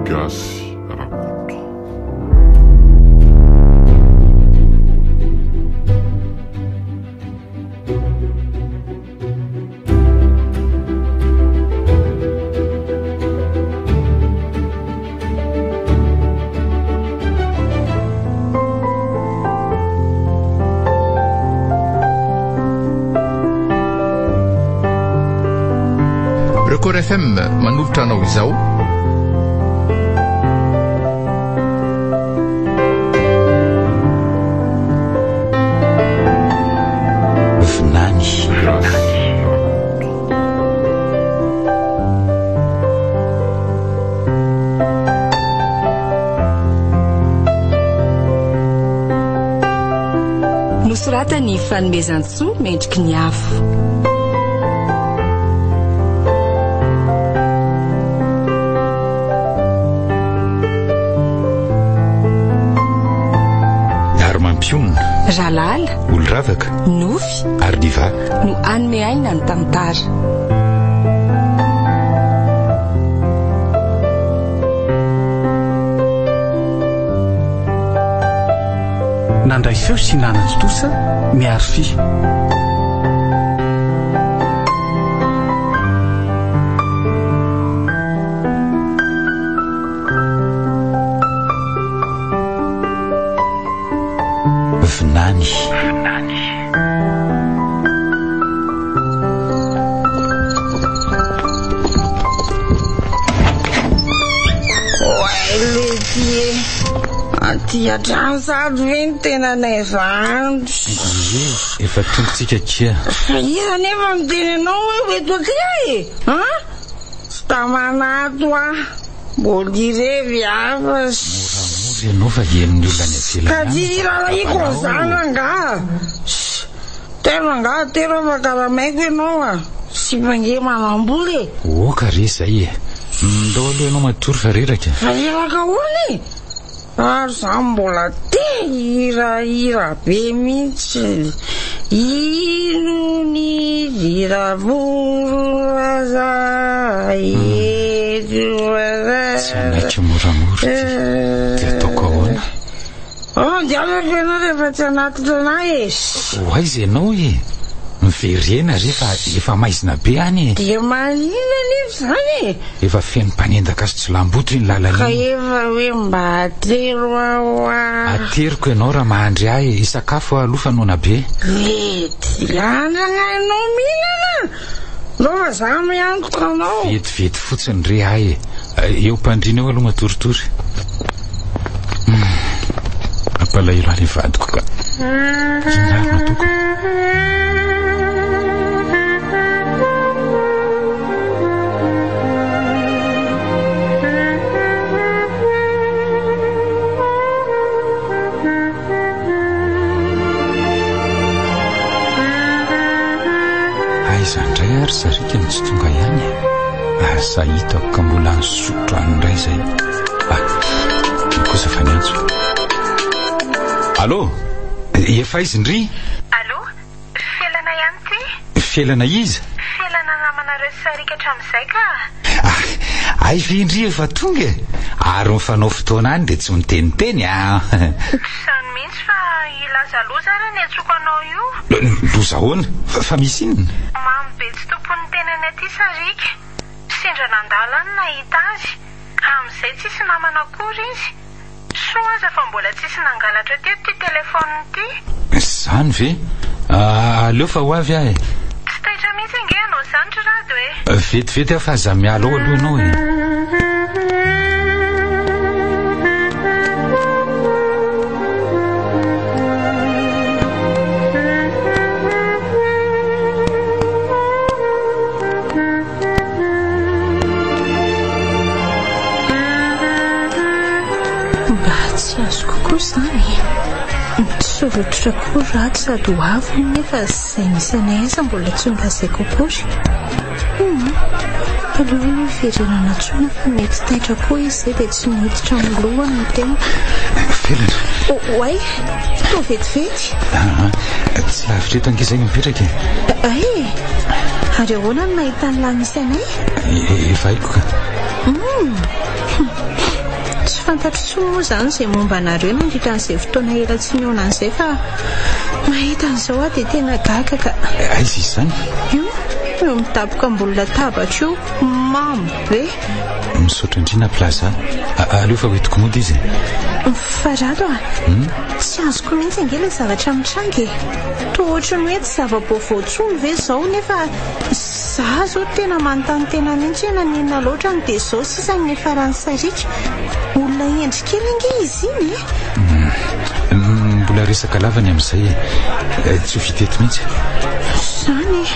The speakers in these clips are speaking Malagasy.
Gasy Rakoto. Record FM manolotra anao izao. Vinany. Nosoratan'i Fanomezantsoa Mendriky ny Avo. Ary mampionona. Ralala. Oloravaka. Nofy. Ary Liva. No hanome aina ny tantara. Nandray feo sy nanatontosa Miaro Fy. Vinany. Oay lety e! Aty hatrany sady ve ny tenanay zany? Ie, efa tongotsika akia. Fa iza anefa no teny anao hoe ho eto aty aho e? An? Tsy tamana ato aho. Mbola irevy hafa. Moramora ianao fa henon'ny olona any ivelany Ka any tsy ny iraharahiako vavavanao. an'izany angaha? Ssss. Tero angaha tero aho fa karamaiko ianao a! Sipa ange manambola e! Oka re izay e! Ndao aloha ianao matory fa reraka e! Fa reraka ahoana e? Ary za mbola te hihirahira be mihitsy. Ino ny hira-boro aza eto Tsy hanaiky moramora ity, dia ataoko ahoana? Andehanako ianao rehefa tsy hanatitra anah e! Ho aiza ianao e? Miverena re fa efa maizina be any e! Dia maninona anefa izany e? Efa feno mpanendaka sy jiolahimboto iny lalana Ka iny. efa hoe mba atero aho a! Ateriko ianao raha mahandry ahy e! Hisakafo aho aloha fa noana be. Mety andrana ianao mihinana! Ndao fa za miantoka anao. Vetivety fotsiny re ahy e! Eo am-pandriana eo aloha matoritory. Mampalahelo ahy ilay vadiko ka. Inona ary no ataoko? Aiza indray ary zarika no tsy tonga ihany e? Asa hitako ka mbola nisotro any indray izay. Ah, iny kosa fa niantso. Allô? Efa aiza ndry? Allô? Felana ihany ity? Felana iza? Felana namanareo sy sariaka hatramin'izay ka! Ah, hay ve ndry efa tonga e? Ary mifanao fotoana any dia tsy miteniteny ah! Tsy izany mihitsy fa hilaza loza ary niantsoako anao io. Loza ahoana? Fa misy inona? Mamy be tsy tompon'ny tenany aty sariaka. Sendra nandalo aho no nahita azy. Amin'izay tsisy namana akory izy. Soa aza fa mbola tsisy nangalatra teto ity telephone ity. Izany ve? Aleo fa ho avy aho e. Tsy taitra mihitsy ange ianao izany ry Rado e. Vetivety aho fa aza miala ao aloha ianao e. Mba tsy azoko koa izany e. Misorotrotra koa ratsy sady ho avy hono nefa izay misy anay aiza mbola tsy nolazaiko akory. Hum, aleo aloha hiverenana antsoina fa mety taitra koa izy izay dia tsy miditra amin'ny lohany ny tena. Felana. Oay, toa vetivety. Aa, tsy lavitra eto ange izay no mipetraka e. Ay e! Ary ahoana no nahitan'ny lahy misy anay? Efa haiko ka. Hum. fantatro intsony moa izany izay momba anareo nandritra an'izay fotoana ela tsy nihaonana izay fa mahita an'izao aho dia tena gaga ka. Aiza izy izany? Io, eo midaboka ambony latabatra io, mamo be. Misaotra indrindra Plaza. Aleo fa hoentiko mody izy e. Fa Rado a, tsy azoko mihitsy ange ilay zavatra mitranga e. Toa ohatran'ny hoe tsy zava-baovao intsony ve izao nefa Za zao tena manontany tena mihitsy hoe naninona loatra no dia zao sisa no niafaran'i Sariaka. Olona hendry kely ange izy iny e! Mbola resaka lava ny amin'izay e. Tsy ho vita eto mihitsy. Izany e!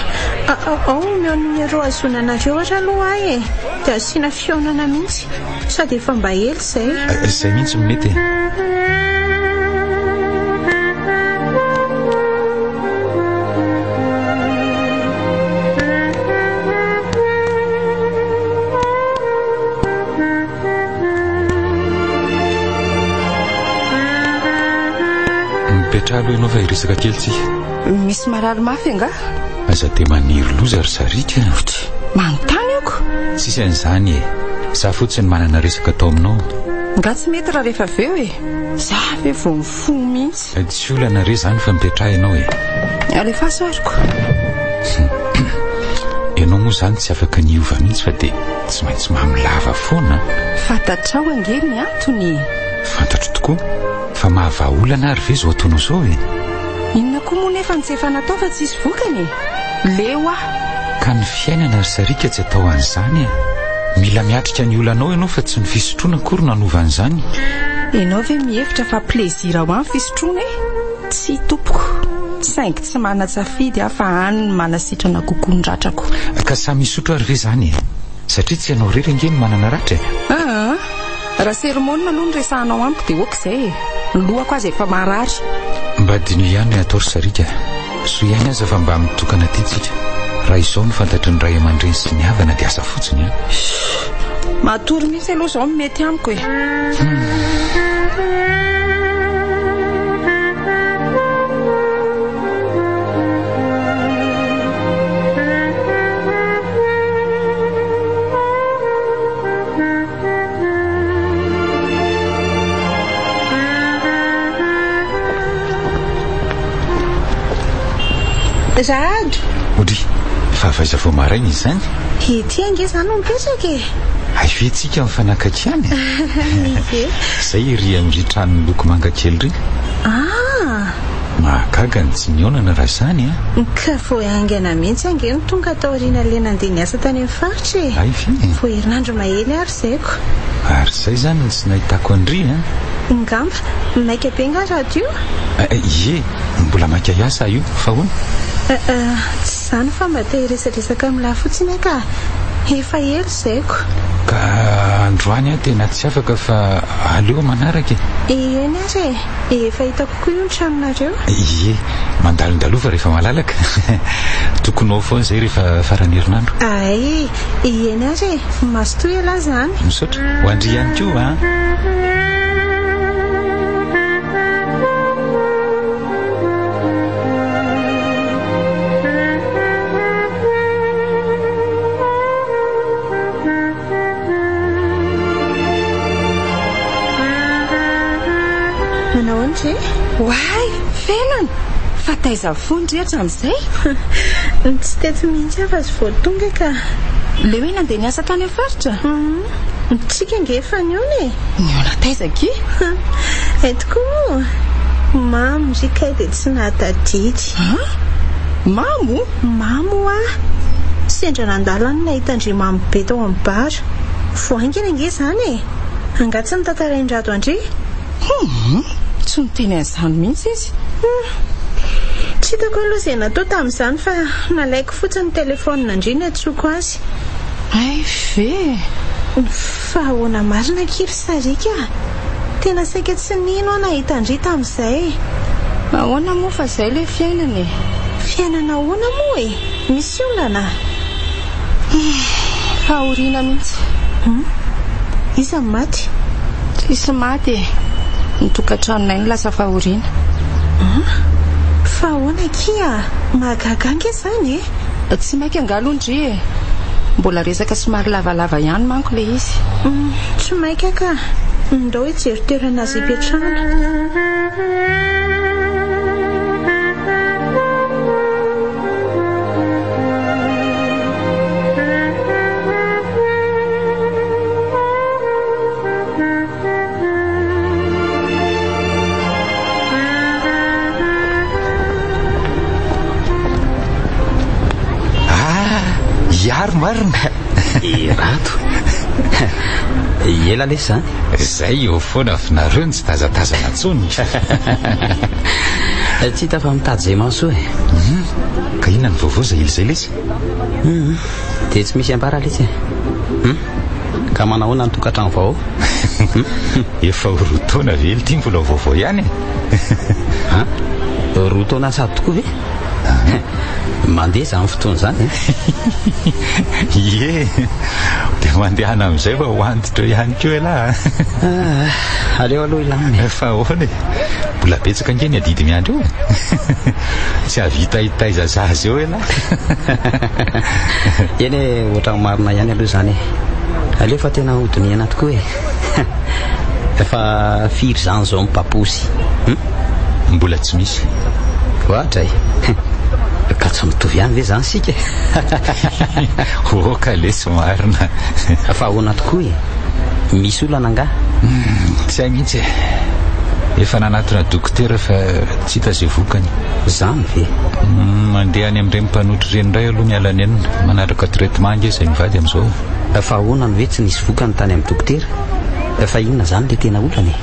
Ao omeo numéro ahazoana anareo ary aloha ahy e! Dia asiana fihaonana mihitsy. Sady efa mba ela izay. Izay mihitsy no mety e! Mipetraha aloha ianao fa hiresaka kely tsika. Misy marary mafy angaha? Aza dia maniry loza ry Zarika a. Manontany ako. Tsisy an'izany e. Za fotsiny manana resaka atao aminao. Nga tsy mety raha rehefa avy eo e. Za ve vao mifoha mihitsy. Tsy olana re izany fa mipetraha ianao e. Alefaso ariko. Ianao moa izany tsy afaka ny hiova mihitsy fa dia tsy maintsy mamo lava foana. Fantatrao ange ny antony e. Fantatro tokoa. Fa mahavaha olana ary ve izao ataonao izao e? Inona koa moa nefa no tsy efa natao fa tsisy vokany e? Leo aho. Ka ny fiainana ry Sariaka tsy atao an'izany e! Mila miatrika ny olanao ianao fa tsy ny fisotroana akory no hanova an'izany. Ianao ve mihevitra fa plaisir ho ahy ny fisotroana e? Tsia tompoko. Saingy tsy manan-tsafidy aho fa any no manasitrana kokoa ny ratrako. Ka samy hisotro ary ve izany e? Satria tsy ianao irery ange no manana ratra e! Aa! Raha sermona aloha no resahanao amiko dia ok izay e! Ny lohako aza efa marary. Mba diniho ihany ny atao ry Sariaka a! Soa ihany aza fa mba mitokana aty tsika. Raha izao no fantatry ny ray aman-dreny sy ny havana dia asa fotsiny an! Shh! Matory mihitsy aloha izao no mety amiko e! Rado! Odry, fa avy aiza vao maraina izany? Ety ange za no mipetraka e! Hay ve tsika mifanakaiky ihany e? Ie. Zay ery amin'ry trano miloko manga kely ry. Ah! Mahagaga ny tsy nihaonana raha izany an! Ka vao haingana mihitsy ange no tonga taoriana ilay nandeha niasa tany amin'ny faritra e! Hay ve e! Vao herinandro mahery ary izay ko! Ary izay izany no tsy nahitako an-dry an! Ngamba, maika be nga radio? Ie, mbola maika hiasa aho io, fa ahoana? Tsy izany fa mba te hiresadresaka amin'lah fotsiny aho ka! Efa ela izay ko! Ka androany aho tena tsy afaka fa aleo manaraka e! Eny ary e! Efa hitako koa io ny tranonareo. Ie, mandalondalova rehefa malalaka. Tokony ao foana izay rehefa faran'ny herinandro. Ay, eny ary e, mazotoa ialahy izany. Misaotra. Ho an-dry ihany koa an. Manao ahoana re? Oay! Felana! Fa taiza foana re hatramin'izay? Tsy teto mihitsy aho fa vao tonga ka. Ilay hoe nandeha niasa tany amin'ny faritra? Hum, tsika ange efa nihaona e! Nihaona taiza akia? Hay tokoa moa! Mamo ry kay dia tsy nahatadidy. An? Mamo? Mamo hoa! Sendra nandalo aho no nahita an-dry Mamo be tao amin'ny bar. Vao haingana ange izany e! Angaha tsy notantarain-dRado an-dry? Hum! Tsy niteny an'izany mihitsy izy. Hum! Tsy hitako aloha izay natao tamin'izany fa nalaiko fotsiny ny telefaonina-ndry niantsoako azy. Hay ve e! Fa ahoana marina akia ry Sariaka a! Tena saika tsy nino aho nahita an-dry tamin'izay. Ahoana moa fa izay ilay fiainana e! Fiainana ahoana moa e? Misy olana? Hum! Fahoriana mihitsy. Hum! Iza no maty? Tsisy maty e! Ny tokantranonay no lasa fahoriana. Hum! Fa ahoana akia? Mahagaga ange izany e! Tsy maika angaha aloha ndry e! Mbola resaka somary lavalava ihany manko ilay izy. Hum! Tsy maika ka! Ndao hijery toerana azo ipetrahana. Ah, Iaro marina. I Rado. Ela lesy zany. Zay eo foana f'nareo no tsy tazatazana intsony. Tsy hita fa mitady izay mahasoa e. Mhm. Ka inona ny vaovao zay ela izay lesy? Mhm. Dia tsy misy ambara lesy e. Hmm? Ka manahoana ny tokantrano vao? Efa ho roa taona ve ity mbola vaovao ihany e? Ha? Roa taona sady tokoa ve? Mandeha izany fotoana izany e. Ie, dia mandehana amin'izay fa ho antitra eo ihany koa ialahy a. Ah, aleo aloha hilamina e. Fa ahoana e? Mbola betsaka ange ny adidy miandry eo e. Tsy hahavita hitaiza zaza eo ialahy. Eny e, ohatran'ny marina ihany aloha izany e. Aleo fa tena hodinihana tokoa e. Efa firy izany izao ny papoose? Hum? Mbola tsy misy. Ohatra e. Ka tsy mitovy ihany ve izany isika e? Oka lesy marina. Fa ahoana tokoa e? Misy olana angaha? Tsy hay mihitsy e. Efa nanatona dokotera fa tsy hita izay vokany. Izany ve? Mandeha any amin'ireny mpanotra ireny indray aloha miala nenina. Manaraka traitement ange izay mivady amin'izao e. Fa ahoana no hoe tsy nisy vokany tany amin'ny dokotera? Fa inona izany ilay tena olana e?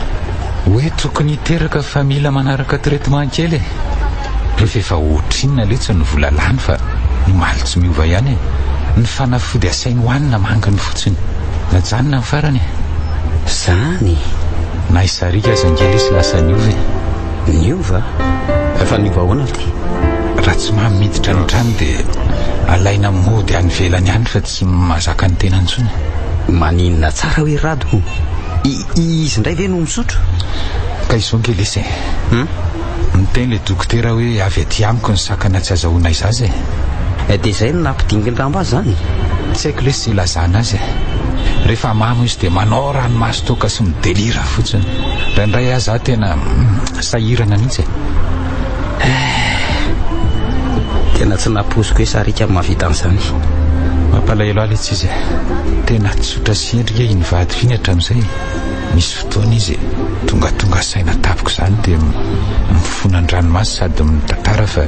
Hoe tokony hiteraka fa mila manaraka traitement kely e. Rehefa efa ohatrinona letsy ny vola lany fa ny omaly tsy miova ihany e. Ny fanafody asainy hohanina manginy fotsiny. Najanona ny farany e. Zany? Na i Sariaka aza ange lesy lasa niova e. Niova? Fa niova ahoana ty? Raha tsy mamy miditra ny trano dia alaina mody any ivelany any fa tsy mahazaka ny tenany intsony. Maninona tsara hoe Rado? Izy indray ve no misotro? Ka izao ange lesy e. Hum? Niteny ilay dokotera hoe avy aty amiko ny sakana tsy azahoanay zaza e. Dia izay no nampidingin-damba azy izany? Tsy haiko lesy izay ilazana azy e. Rehefa mamo izy dia manao ranomaso toaka sy midelira fotsiny. Indraindray aza aho tena sahirana mihitsy e. Eh, tena tsy nampoiziko hoe sariaka no mahavita an'izany. Mampalahelo ahy letsy izy e. Tena tsotra sy hendry nge iny vadiko iny hatramin'izay e. Misy fotoana izy tongatonga saina tampoka izany dia mifona an-dranomaso sady mitantara fa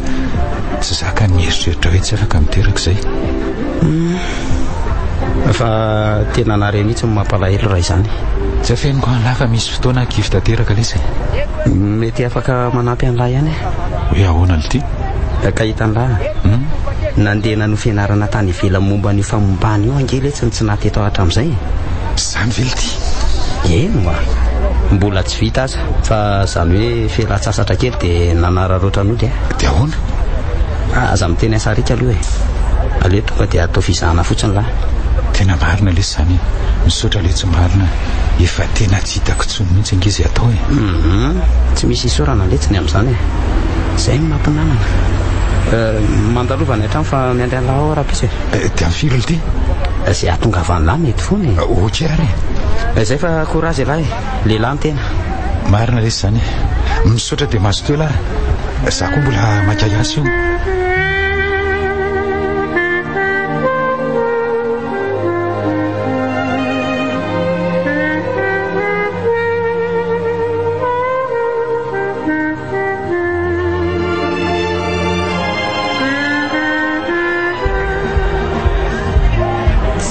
tsy zakany mieritreritra hoe tsy afaka miteraka izay. Hmm. Fa tena nareo mihitsy no mampalahelo raha izany. Tsy afeniko an'lah fa misy fotoana aho kivy tanteraka lesy e. Mety afaka manampy an'lah ihany aho. Hoe ahoana lty? Ka hitan'lah. Hmm? Nandeha nanohy fianarana tany ivelany momba an'io famompana io ange letsy ny tsy naha teto hatramin'izay e. Izany ve lty? Eny oa. Mbola tsy vita aza fa izany hoe fialan-tsasatra kely dia nanararaotra nody e. Dia ahoana? Aza miteny an'i Sariaka aloha e. Aleo tonga dia atao fizahana fotsiny lahy. Tena marina lesy izany e. Misaotra letsy marina. Efa tena tsy hitako intsony mihitsy ange izay atao e. Hum, tsy misy isaorana letsy ny amin'izany e. Izay no mampinamana. Mandalova any an-trano fa miandry an'lah ao aho rahampitso e. Dia amin'ny firy lty? Izay hahatongavan'lah mety foana e. Ok ary e. Izay fa courage elah e. Lehilahy ny tena. Marina lesy izany e. Misaotra dia mazotoa elah. Za koa mbola maika hiasa io.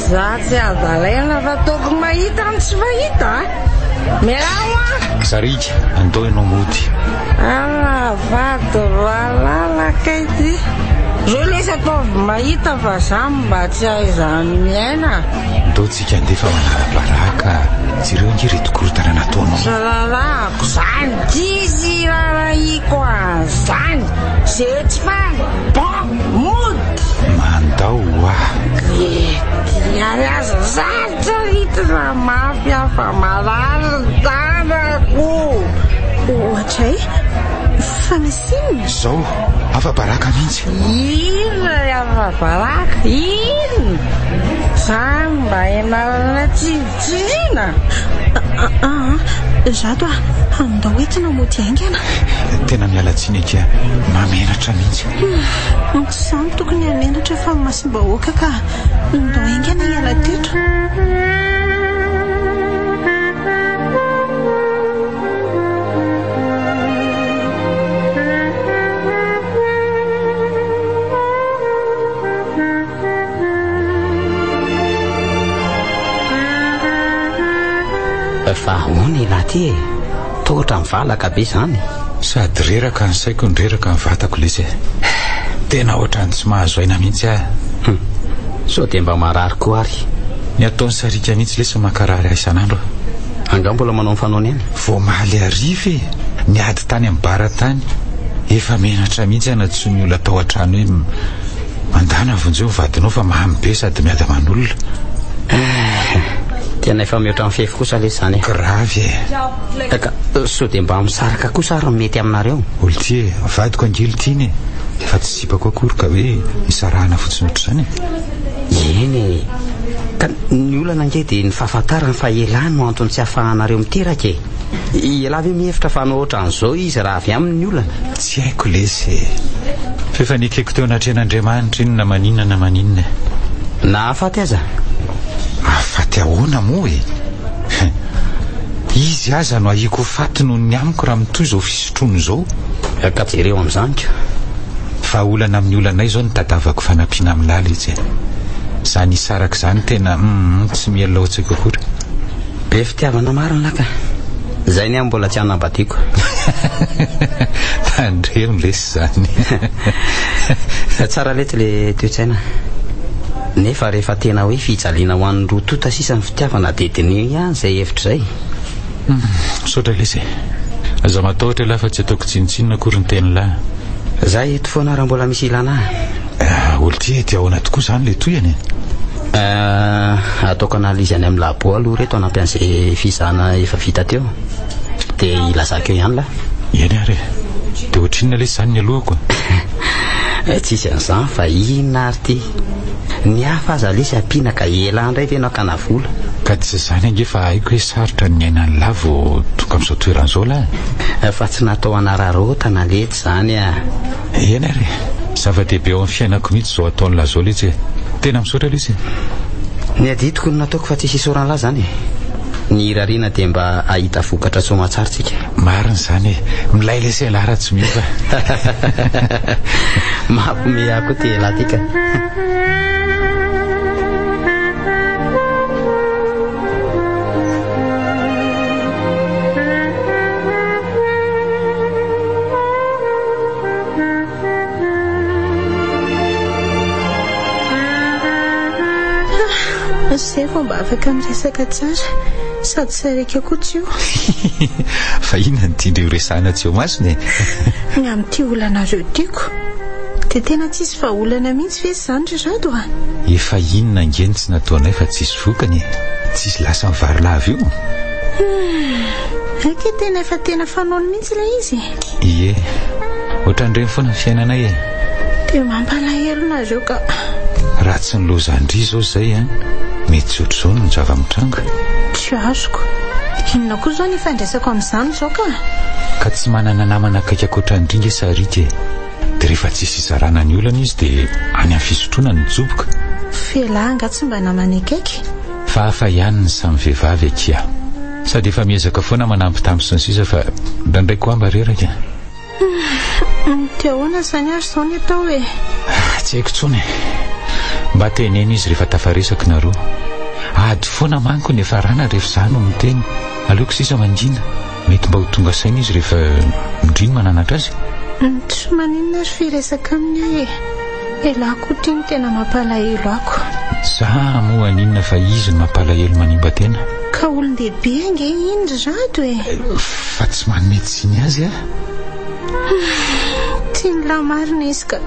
Za tsy adalaina fa tokony mahita ny tsy fahita a! Mialà hoa! Sariaka, andao ianao mody. Ah, vady valala kay ty. Zao lesy ataovy mahita fa za mba tsy ahaizany miaina. Ndao tsika andeha fa manala-baraka. Jereo ange ireto korontana nataonao. Tsy raharahako zany, tsisy iraharahiako an'izany. Ze tsy faly, bon, mody. Mandao hoa. Ety ary aza sarotra ritina mafy aho fa marary ny tanako. Ohatray, fa misy inona? Zao, afa-baraka mihitsy. Inona ny afa-baraka? Inona? Zany mba ianarana tsindritsindriana? Aa, Rado a, andao entina mody haingana. Tena miala tsiny akia, mahamenatra mihitsy. Tsy izaho no tokony hamenatra fa ny masom-bahoaka ka. Ndao haingana hiala teto. Fa ahoana ialahy ity e? Toa ohatran'ny valaka be izany. Sady reraka ny saiko no reraka ny vatako lesy e. Tena ohatran'ny tsy mahazo aina mihitsy aho. Hum. Sao dia mba marary koa ary. Ny ataon'i Sariaka mihitsy lesy no mankarary ahy isan'andro. Angaha mbola manao ny fanaony ihany? Vao omaly hariva e! Niady tany amin'ny bar tany. Efa menatra mihitsy aho nantsoin'ny olona tao an-trano hoe mandàna vonjeo ny vadinao fa mamy be sady miady aman'olona. Eh, tena efa mihoatra ny fefy kosa lesy izany e. Gravy e. Ka sao dia mba misaraka kosa ary no mety aminareo? Oltia e, vadiko ange Oltiana e. Fa tsy sipako akory ka hoe hisarahana fotsiny ohatr'izany e. Eny e. Ka ny olana ange dia ny fahafantarana fa elah no antony tsy ahafahanareo miteraka e. Elah ve mihevitra fa hanao ohatran'izao izy raha avy aminy ny olana? Tsy haiko lesy e. Fa efa nekeko teo anatrehan'Andriamanitra iny na maninona na maninona e. Na hahafaty aza? Hahafaty ahoana moa e? Izy aza no ahiako ho faty noho ny amiko raha mitohy izao fisotroana izao. Ka jereo amin'izany ka. Vahaolana amin'ny olanay izao ny tadavako fanampiana aminà letsy e. Izany hisaraka izany tena humm tsy miela ao an-tsaiko akory. Be fitiavana marina ka. Izay ny ahy mbola tsy hanambadiako. Tandremo lesy izany. Tsara letsy le toe-tsaina. Nefa rehefa tena hoe fijaliana ho an'ny roa tonta sisa ny fitiavana dia diniho ihany izay hevitra izay. Misaotra lesy e. Aza matahotra elah fa tsy ataoko tsinontsinona akory ny tenin'lah. Za eto foana raha mbola misy ilana ahy. Ah, Oltie, dia ahoana tokoa izany ilay tohiny e? Ah, ataoko analyse any amin'ny labo aloha reto hanampy an'izay fizahana efa vita teo. Dia ilazako eo ihany lah. Eny ary e. Dia ohatrinona lesy izany ny alohako? Eh, tsisy an'izany fa inona ary ity? Ny hafa aza lesy ampiana ka elah indray ve no hakana vola? Ka tsy izany ange fa haiko hoe sarotra ny miaina an'lah vao tonga amin'izao toerana izao lah. Fa tsy natao hanararaotana letsy izany ah. Eny ary e. Zava-dehibe eo amin'ny fiainako mihitsy izao ataon'lah izao letsy e. Tena misaotra letsy e. Ny adidiko no nataoko fa tsisy isaoran'lah izany e. Ny irariana dia mba hahita vokatra soamatsara tsika. Marina izany e. Milay lesy elah raha tsy miova. Mampiomehy ahy koa ty elah ty ka. Zay vao mba afaka miresaka tsara sady sarika koa tsy io. Fa inona no tian-dry ho resahina tsy eo masony e? Ny amin'ity olanareo tiako. Dia tena tsisy vahaolana mihitsy ve izany ry Rado a? Efa inona ange no tsy nataonay fa tsisy vokany e? Tsisy lasa mivarilavo io? Humm, hay kay tena efa tena fanaony mihitsy ilay izy e! Ie, ohatran'ireny foana ny fiainanay e! Dia mampalahelo nareo ka! Raha tsy ny lozan-dry izao izay an, mety tsy ohatr'izao no zava-mitranga. Tsy azoko. Inona koa izao ny ifandraisako amin'izany izao ka? Ka tsy manana namana akaiky ankoatran'dry nge Sariaka e! Dia rehefa tsisy hizarana ny olana izy dia any amin'ny fisotroana no mijoboka. F'elah angaha tsy mba namana akaiky? Fa hafa ihany ny samy vehivavy akia. Sady efa miezaka foana manambitamby sy ny sisa fa indraindray koa mba reraka e. Humm, dia ahoana izany ary izao ny atao e? Tsy haiko intsony e. Mba teneno izy rehefa tafaresaka nareo. Ady foana manko ny hiafarana rehefa izaho no miteny. Aleoko sisa mangina. Mety mba ho tonga saina izy rehefa ndry no mananatra azy. Tsy maninona ary firesaka aminy aho e. Elah koa ty no tena mampalahelo ako. Za moa haninona fa izy no mampalahelo manimba tena. Ka olon-dehibe ange iny ry Rado e. Fa tsy manome tsiny azy aho. Tian'lah marina izy ka.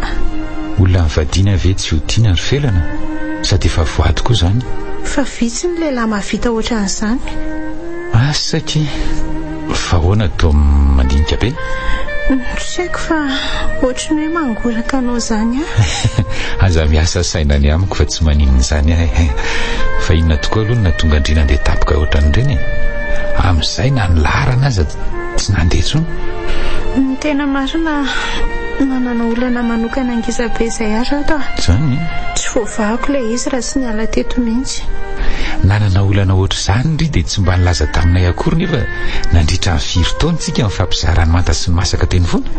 Olona nivadiana ve tsy ho tiana ry Felana? Sady efa voady koa izany. Fa vitsy ny lehilahy mahavita ohatran'izany. Asa akia. Fa ahoana toa mandinika be? Tsy haiko fa ohatry ny hoe mangoraka anao izany aho. Aza miasa saina ny amiko fa tsy maninona izany ahy. Fa inona tokoa aloha no nahatonga an-dry nandeha tapoka ohatran'ireny e? Amin'izay na ny laharana aza tsy nandeha intsony. Ny tena marina, nanana olana manokana ngeza be izay aho Rado a. Izany e? Tsy voavahako ilay izy raha tsy niala teto mihitsy. Nanana olana ohatr'izany ndry dia tsy mba nilaza taminay akory nefa nandritra ny firy taona tsika nifampizara ny manta sy ny masaka teny foana.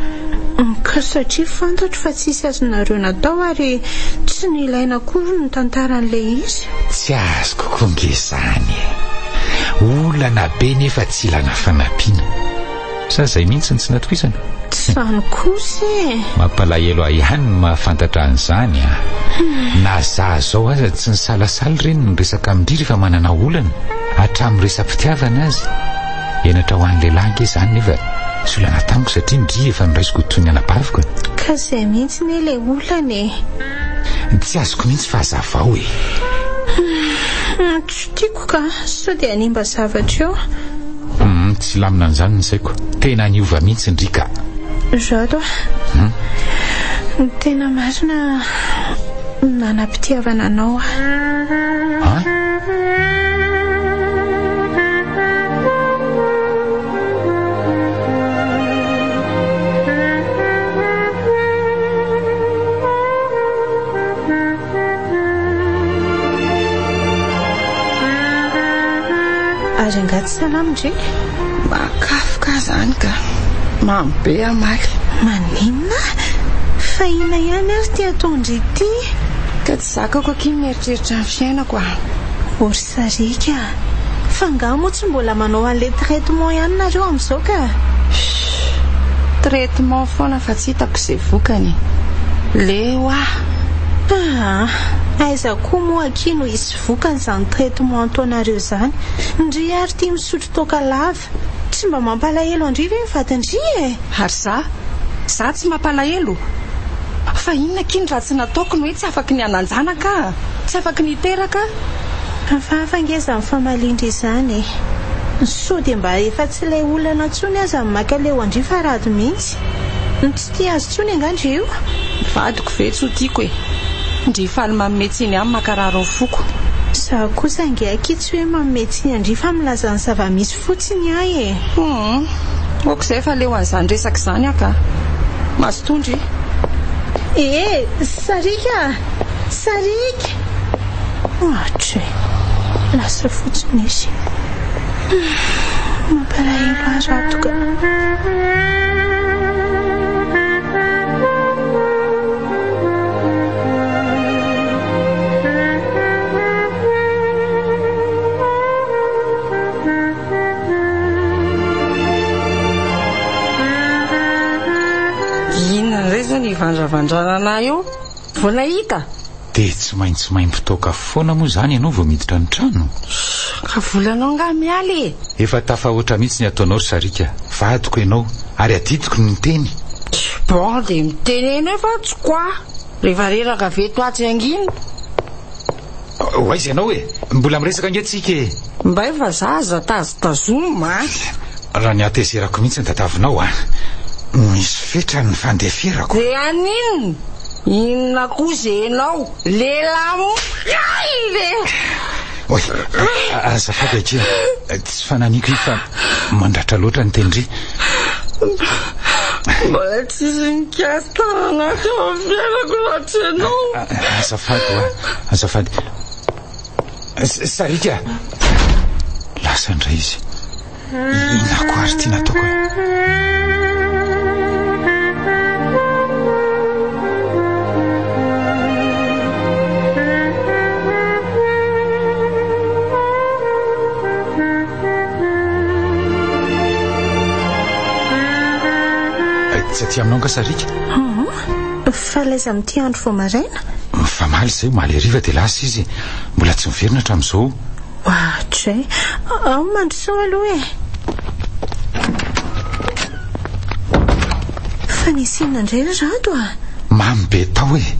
Ka satria fantatro fa tsisy azonareo natao ary tsy nilaina akory ny tantara an'ilay izy. Tsy azoko koa nge izany e! Olana be nefa tsy ilana fanampiana. Sa izay mihitsy no tsy natokisana? Tsy izany kosa e! Mampalahelo ahy ihany ny mahafantatra an'izany an! Na za zao aza tsy nisalasala ireny niresaka amin-dry rehefa manana olana, hatramin'ny resa-pitiavana aza. Henatra ho an'ny lehilahy ange izany nefa tsy olana tamiko satria ndry efa noraisiko ho toy ny anabaviko e! Ka izay mihitsy anie ilay olana e! Tsy azoko mihitsy fa hazavao e! Humm, tsy tiako ka, sao dia hanimba zavatra eo. Humm, tsy hilamina an'izany ny saiko. Tena niova mihitsy ndry ka. Rado a, ny tena marina nanam-pitiavana anao aho. An? Ary angaha tsy salama ndry? Makafoka aho izany ka. Mamy be hamaly. Maninona? Fa inona ihany ary ity ataon-dry ity? Ka tsy zakako akia ny mieritreritra ny fiainako ah. O ry sariaka a! Fa angaha moa tsy mbola manao an'ilay traitement ihany nareo amin'izao ka? Humm! Traitement foana fa tsy hitako izay vokany e! Leo aho! Aa! Aiza koa moa akia no hisy vokany izany traitement ataonareo izany? Ndry ary ity misotro toaka lava! Tsy mba mampalahelo an-dry ve ny vadin-dry e? Ary za? Za tsy mampalahelo? Fa inona akia ny ratsy nataoko no hoe tsy afaky ny hanan-janaka aho? Tsy afaky ny hiteraka aho? Hafahafa ange izany famalian-dry izany e! Sao dia mba efa tsy ilay olana intsony aza ny mankaleo an-dry fa rado mihitsy. Tsy tia azy intsony angaha ndry io? Ny vadiko ve tsy ho tiako e! Ndry faly manome tsiny ahy mankarary ny foko. Izaho kosa ange akia tsy hoe manome tsiny an-dry fa milaza ny zava-misy fotsiny aho e! Humm! Ok izay fa leo an'izany resaka izany aho ka! Mazotoa ndry! Ee! Sariaka a! Sariaka! Ohatra e! Lasa fotsiny izy. Humm! Mampalahelo ahy Rado ka! Inona indray izany ivandravandranana ahy eo? Vao nahita? Dia tsy maintsy maimbo toaka foana moa izany ianao vao miditra ny trano? Ka volanao angaha miala e? Efa tafahoatra mihitsy ny ataonao ry Sariaka. Vadiko ianao ary adidiko ny miteny. Bon dia miteneno eo fa tsy quoi. Rehefa reraka avy eto atsy hangina. Ho aiza ianao e? Mbola miresaka ange tsika e! Mbay fa za aza tazotazomina a! Raha ny hatezerako mihitsy ny tatavinao a! Misy fetra ny fandeferako. Dia haninona? Inona kosa ianao? Lehilahy moraly e! Oay, azafady akia, tsy fananiko io fa mandratra loatra ny tendry. Mbola tsisy nikasi-tanana teo amin'ny fiainako raha tsy ianao. Azafady hoa, azafady. Sariaka! Lasa indray izy. Inona koa ary ity nataoko e? Tsy aty aminao nga Sariaka? Fa laiza amin'ity andro vao maraina? Mifamaly izay, omaly hariva dia lasa izy. Mbola tsy miverina hatramin'izao. Ohatray. Ao mandrosoa aloha e. Fa nisy inona indray ry Rado a? Mamy be tao e.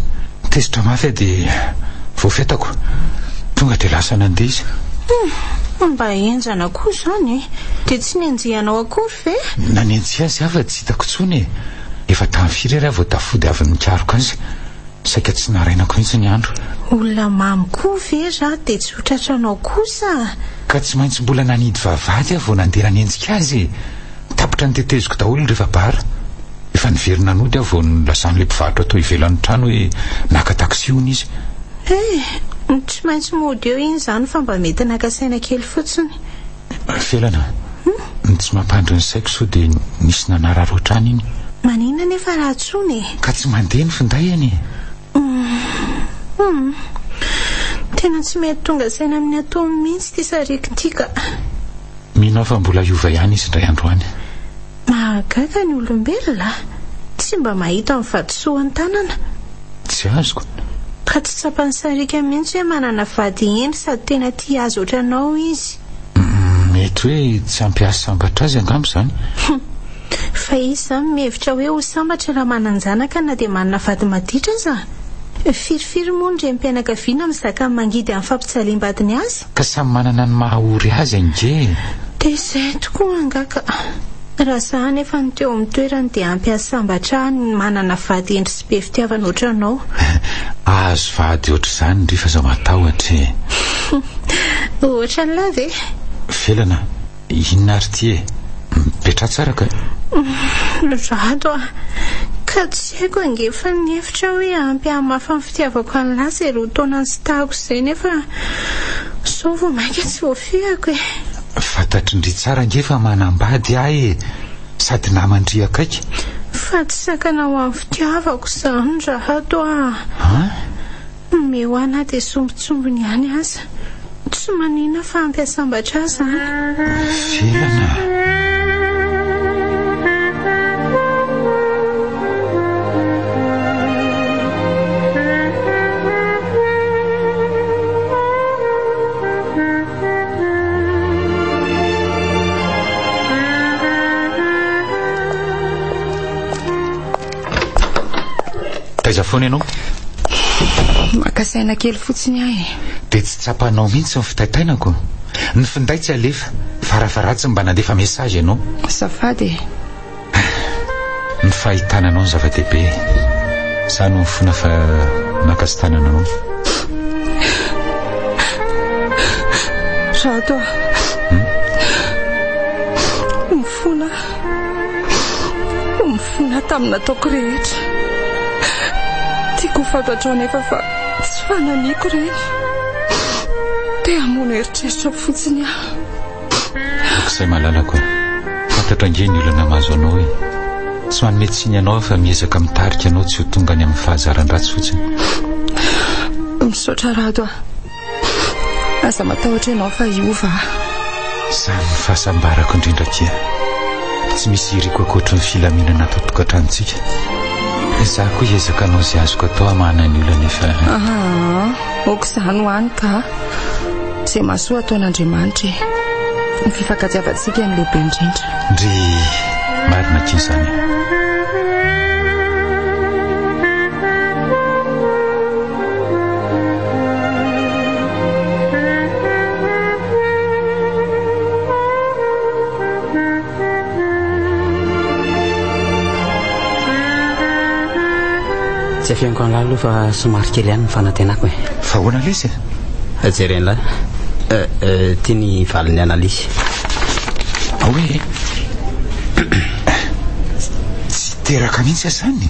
Tezitra mafy aho dia voafetako. Tonga dia lasa nandeha izy. Hum, mba henjana koa izany e. Dia tsy nenjehanao akory ve? Nanenjika azy aho fa tsy hitako intsony e. Efa tamin'ny firy ary aho vao tafody avy nikaroka azy. Saika tsy narainako mihitsy ny andro. Olona mamy koa ve Rado dia tsy ho tratranao kosa? Ka tsy maintsy mbola nanidy vavahady aho vao nandeha nanenjika azy e! Tapitra noteteziko daholo ny rehefa bar. Efa niverina nody aho vao nilazan'ilay mpivarotra tao ivelan'ny trano hoe naka taxi hono izy. Eh! Tsy maintsy mody eo iny izany fa mba mety naka saina kely fotsiny. Felana, ny tsy mampandry ny saiko sao dia nisy nanararaotra any iny. Maninona anefa raha antsoina e? Ka tsy mandeha ny finday anie. Hum. Tena tsy mety tonga saina amin'ny ataony mihitsy ity sariaka ity ka. Mino aho fa mbola hiova ihany izy indray andro any. Mahagaga ny olombelona a! Tsy mba mahita ny vatosoa an-tanana. Tsy azoko. Ka tsy tsapan'i Sariaka mihitsy hoe manana vady hendry sady tena tia azy ohatranao izy. Mety hoe tsy ampy hahasambatra azy angamba izany. Hum. Fa izy izany mihevitra hoe ho sambatra raha manan-janaka na dia manana vady maditra aza? Firifiry moa ny renim-pianakaviana mizaka ny mangidy amin'ny fampijaliam-badiny azy? Ka samy manana ny maha ory azy ange e! Dia izay tokoa angaha ka! Raha za anefa no teo amin'ny toerany dia ampy hahasambatra ahy ny manana vady hendry sy be fitiavana ohatranao. Ahazo vady ohatr'izany ndry fa za matahotra e! Ohatran'lah ve? Felana, Inona ary ity e? Mipetraha tsara ka. Rado a! Ka tsy haiko ange fa nihevitra aho hoe ampy hahamafa ny fitiavako an'lah izay roa taona nisintahako izay nefa izao vao mainka tsy voafehiko e! Fantatry ndry tsara ange fa manambady aho e! Sady naman-dry akaiky. Fa tsy sakana ho an'ny fitiavako izany Rado a! An? Omeo ahy na dia sombintsombiny ihany aza. Tsy manina fa ampy hahasambatra ahy izany. Felana a! Taiza foana ianao? Maka saina kely fotsiny aho e. Dia tsy tsapanao mihitsy ny fitaitainako? Ny finday tsy alefa, farafaharatsiny mba nandefa message ianao. Azafady e. Ny fahitana anao no zava-dehibe. Za no mifona fa nankasitanana anao. Rado a. Hmm? Mifona aho. Mifona tamin'ny nataoko rehetra. Tiako ho fantatrao anefa fa tsy fananiako ireny. Te hamono eritreritra fotsiny aho. Aoka izay malalako a. Fantatro ange ny olana mahazo anao e. Tsy manome tsiny anao aho fa miezaka mitarika anao tsy ho tonga any amin'ny fahazaran-dratsy fotsiny. Misaotra Rado a. Aza matahotra ianao fa hiova aho. Izany no fahasambarako indrindra akia. Tsy misy iriko ankoatry ny filaminana ato an-tokantranontsika. Izaho koa hiezaka hanao izay azoko atao hamahana ny olana efa. Aa, aoka izany ho any ka. Izay mahasoa ataon'Andriamanitra e. Ny fifankatiavantsika no lehibe indrindra. Ndry, marina akia izany e. Tsy afeniko an'lah aloha fa somary kely ihany ny fanantenako e. Fa ahoana lesy e? Jeren'lah. Eh, eh, ty ny valin'ny analyse. Ao e. Tsy teraka mihitsy aho izany.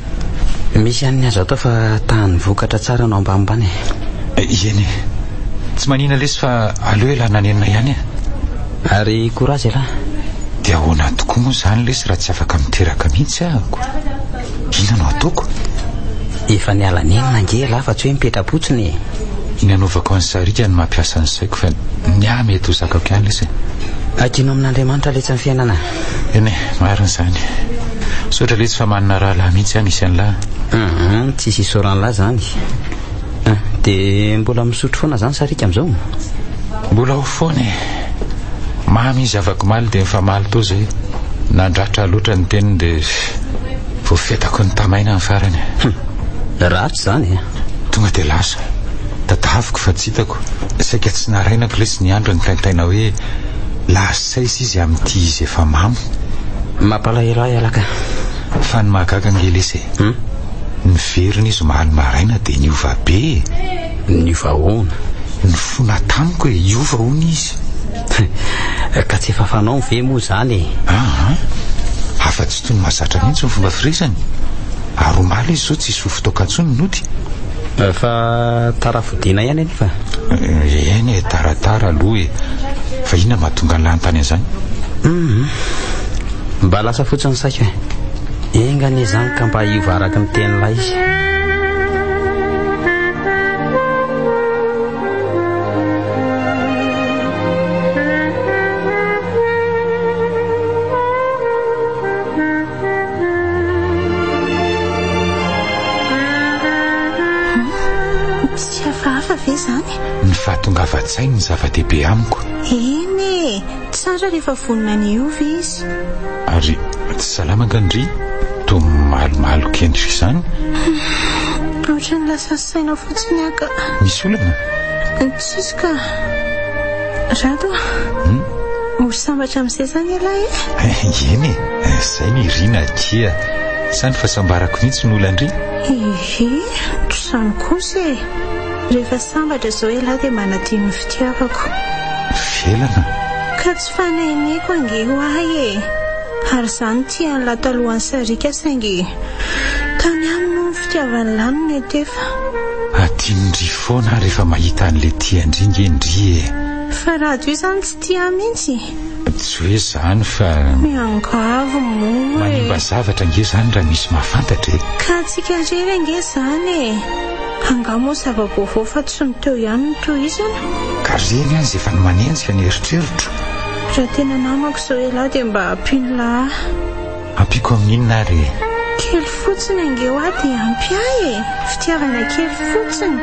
Misy ihany ny azo atao fa tahan'ny vokatra tsara no ambanimbany e. Eny e. Tsy manina lesy fa aleo elah nanenina ihany e. Ary courage elah. Dia ahoana tokoa moa izany lesy raha tsy afaka miteraka mihitsy ahako? Inona no ataoko? Efa niala nenina ange elah fa tsy hoe mipetra-potsiny e. Ny anaovako an'i Sariaka no mampiasa ny saiko fa ny ahy mety ho zakako ihany lesy e. Adino amin'Andriamanitra letsy ny fiainana. Eny e, marina izany. Misaotra letsy fa manana rahalahy mihitsy aho misy an'lah. Hum, tsisy isaoran'lah izany. Ah, dia mbola misotro foana izany Sariaka amin'izao? Mbola ao foana e. Mamy izy afak'omaly dia nifamaly teo izay. Nandratra loatra ny teniny dia voafetako ny tamaina ny farany. Hum, ratsy izany e. Tonga dia lasa. Tadaviko fa tsy hitako. Saika tsy narainako lesy ny andro nitaintaina hoe lasa aiza izy amin'ity izy efa mamo. Mampalahelo ahy ialahy ka. Fa ny mahagaga ange lesy e. Hum? Niverina izy omaly maraina dia niova be e. Niova ahoana? Nifona tamiko e, hiova hono izy. Ka tsy efa fanaony ve moa izany e? Aa! Hafa tsy toy ny mahazatra mihitsy ny fomba firesany. Ary omaly izy izao tsisy fofon-toaka intsony nody. Fa tara fodiana ihany anefa. Eny e, taratara aloha e. Fa inona mahatonga an'lah hanontany an'izany? Hum. Mba lasa fotsiny saika e. Enga anie izany ka mba hiova araka ny tenin'lah izy. Tsy hafahafa ve izany? Ny fahatongavan-tsainy no zava-dehibe amiko. Eny e! Tsara rehefa vonona ny hiova izy. Ary tsy salama angaha ndry? Toa malomaloka endrika izany. Ohatran'ny lasa saina fotsiny aho ka. Misy olana? Tsisy ka. Rado a! Ho sambatra amin'izay izany ialahy e? Eny e! Izay no irina akia. Sa ny fahasambarako mihitsy no olan-dry? Ehe, toa izany kosa e! Rehefa sambatra izao ialahy dia manadino ny fitiavako. Felana? Ka tsy fanahiniko ange ho ahy e! Ary izaho nitia an'lah talohan'ny sariaka saingy tany aminy hono ny fitiavan'lah no niantefa. Adinondry foana aho rehefa mahita an'ilay tian-dry nge ndry e! Fa Rado io izany tsy tia ahy mihitsy? Tsy hoe izany fa. Miangavy moa e! Manimba zavatra ange izany raha misy mahafantatra e! Ka antsika irery ange izany e! Angaha moa zava-baovao fa tsy ny teo ihany no tohizana? Ka reny aza efa ny manenjika ny eritreritro. Raha tena namako izao ialahy dia mba ampino lahy ahy. Ampiako amin'inona ary e? Kely fotsiny ange hoa dia ampy ahy e! Fitiavana kely fotsiny.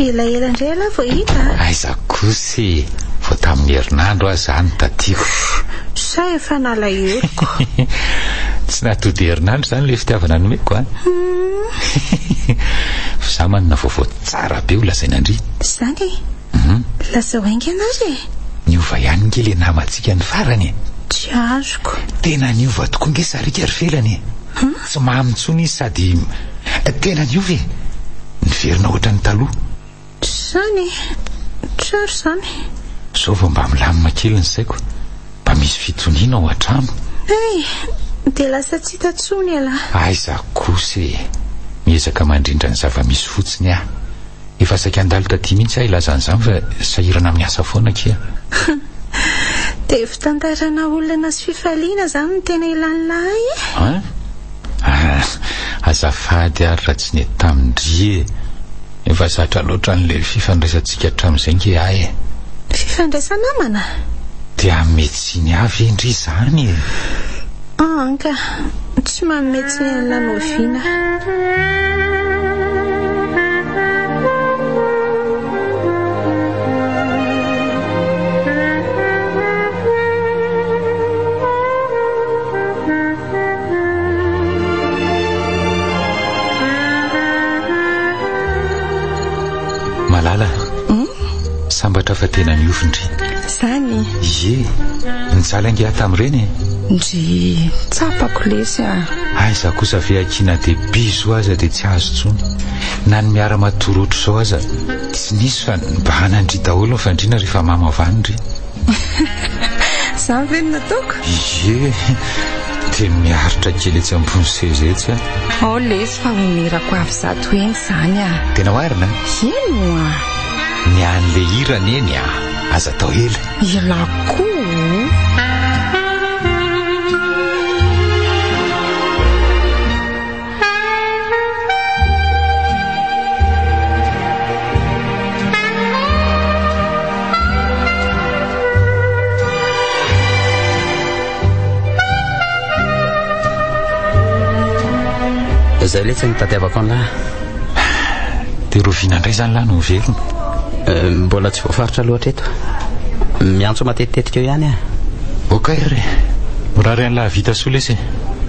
Elaela indray ialahy vao hita a! Aiza kosa e! Vao tamin'ny herinandro aho izany tatiko. Sa efa nalaheloko? Tsy nahatody herinandro izany ilay fitiavana nomeko a! Fa izaho manana vaovao tsara be ho lazaina an-dry. Izany e? Lazao haingana ary e! Niova ihany nge le namantsika ny farany e! Tsy azoko. Tena niova tokoa nge sariaka ry Felana e! Tsy mamy intsony izy sady tena niova e! Niverina ohatran'ny taloha. Izany e! Tsara izany. Izao vao mba milamina kely ny saiko. Mba misy fitoniana ao an-trano. Hay! Dia lasa tsy hita intsony ialahy. Aiza kosa e! Miezaka mandrindra ny zava-misy fotsiny aho. Efa saika handalo taty mihitsy aho hilaza an'izany fa sahirana amin'ny asa foana akia. Dia fitantarana olana sy fifaliana izany no tena ilan'lah ahy e? An? Ah, azafady ary raha tsy nety tamin-dry e! Efa zatra loatra an'ilay fifandraisantsika hatramin'izay nge ahy e! Fifandraisa-namana? Dia hanome tsiny ahy ve ndry izany e? An ka, tsy manome tsiny an'lah n'oviana aho. Malala, sambatra fa tena niofy ndry. Zany? Ie, nijaly ange aho tamin'ireny e. Ndry, tsapako lesy a. Aiza kosa ve akia na dia bisous aza dia tsy azo intsony. Na ny miara-matory ohatr'izao aza tsy nisy fa nibahana ndry daholo ny fandriana rehefa mamo avy any ndry. Zany ve no nataoko? Ie, dia miaritra kely etsy ambony seza etsy aho. Ao lesy fa honerako avy zato heny izany ah. Tena marina? Eny oa. Ny an'le hira anie ny ah, aza atao ela. Ialahy koa o. Izay letsy no tadiavako an'lah. Dia roviana indray izany lah no miverina? Eh, mbola tsy voafaritra aloha hatreto. Miantso matetitetika eo ihany aho. Ok ry. Mirary an'lah vita soa lesy e.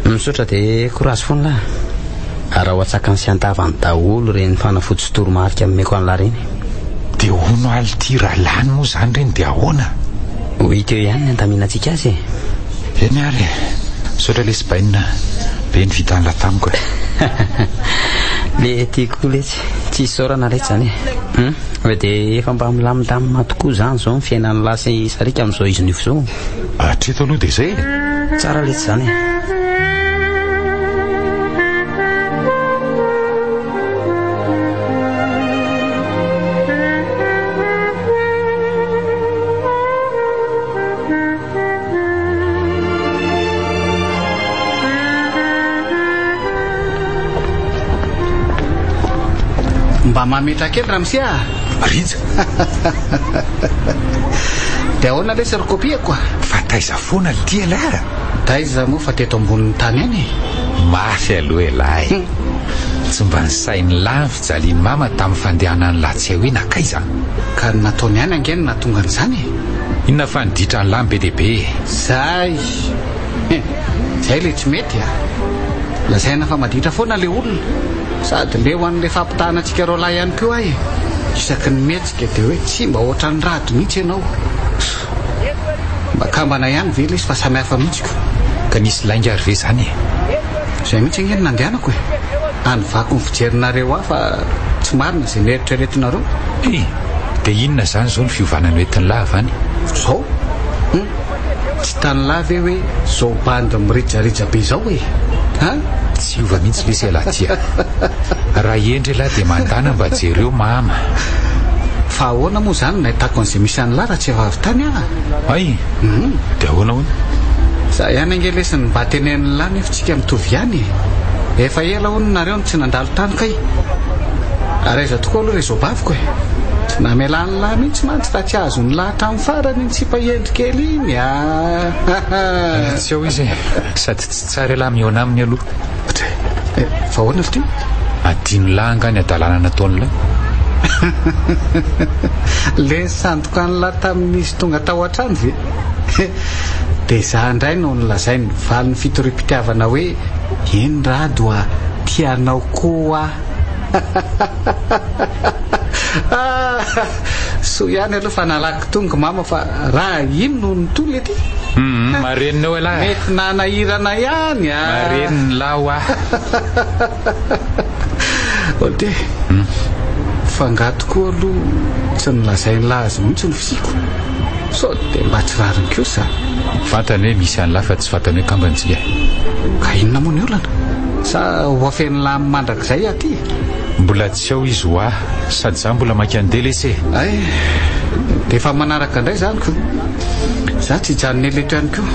Misaotra dia courage foana lah. Araho an-tsakany sy an-davany daholo ireny fanafody sy toromarika nomeko an'lah ireny. Dia hono aly ity raha lany moa izany ireny dia ahoana? Ho hita eo ihany ny handaminantsika azy e. Eny ary e. Misaotra lesy bainina be ny vitan'lah tamiko e. Le tiako koa letsy. Tsy isaorana letsy izany e. Hum, dia efa mba milamindamina tokoa izany izao ny fiainan'lah sy i Sariaka amin'izao izy niova izao. Hatreto aloha dia izay e. Tsara letsy izany e. Mba mametra kely ramose a! Rija! Dia ahoana lesy ry kopiako a? Fa taiza foana lty elah a? Taiza moa fa teto ambonin'ny tany ihany e! Mafy aloha elah e! Tsy mba nisain'lah ny fijalian'i mama tamin'ny fandehanan'lah tsy hay hoe nankaiza. Ka ny nataony ihany ange no nahatonga an'izany e! Inona fa ny ditran'lah no be dia be e! Zay! Zay le tsy mety a! Lazaina fa maditra foana le olona. Sady leo an'le fampitahana antsika roalahy ihany koa aho e! Isaky ny mihetsika dia hoe tsy mba ohatran'i Rado mihitsy ianao. Mba kambana ihany ve lesy fa samy hafa mihitsy ko. Ka nisy lainga ary ve izany e? Izay mihitsy ange no nandehanako e! Hanovako ny fijerinareo ahy fa tsy marina izay neritreretinareo. He! Dia inona izany izao ny fiovana noentin'lah avy any? Izao? Hum! Tsy hitan'lah ve hoe izao bandy mirijarija be izao e? An? Tsy hiova mihitsy lesy ialahy ty a! Raha hendry ialahy dia mandàna mba jereo mama. Fa ahoana moa izany no nahitako an'izay misy an'lah raha tsy efa avy tany aho? Hay! Dia ahoana hono? Za ihany ange lesy no mba tenenin'lah nefa tsika mitovy ihany e! Efa ela hono nareo no tsy nandalo tany kay! Ary aiza tokoa aloha ry zobaviko e! Tsy namelan'lah mihitsy mantsy fa tsy azon'lah hatramin'ny farany iny sipa hendry kely iny a! Tsy ao izy e! Sady tsy tsara ialahy mihaona aminy aloha. Eh, fa ahoana ry ty? Adinon'lah angaha ny hadalana nataon'lah? Le nisandoka an'lah tamin'izy tonga tao an-trano ve? Dia izaho indray no nolazainy valin'ny fitoriam-pitiavana hoe eny Rado a, tia anao koa aho. Soa ihany aloha fa nalaky tonga mama fa raha iny no nitohy le ty. Hum, marenina eo elah. Mety nanahirana ihany a. Marenina lah hoa. Ok. Fa angaha tokoa aloha tsy nolazain'lah azy mihitsy ny fisiako? Sao dia mba tsy rariny kosa? Fantany hoe misy an'lah fa tsy fantany hoe kambana tsika. Ka inona moa ny olana? Sa ho afen'lah mandrakizay aty? Mbola tsy ao izy hoa. Sady za mbola maika andeha lesy e. Hay, dia efa manaraka indray izany ko. Za tsy hijanona ela eto ihany koa.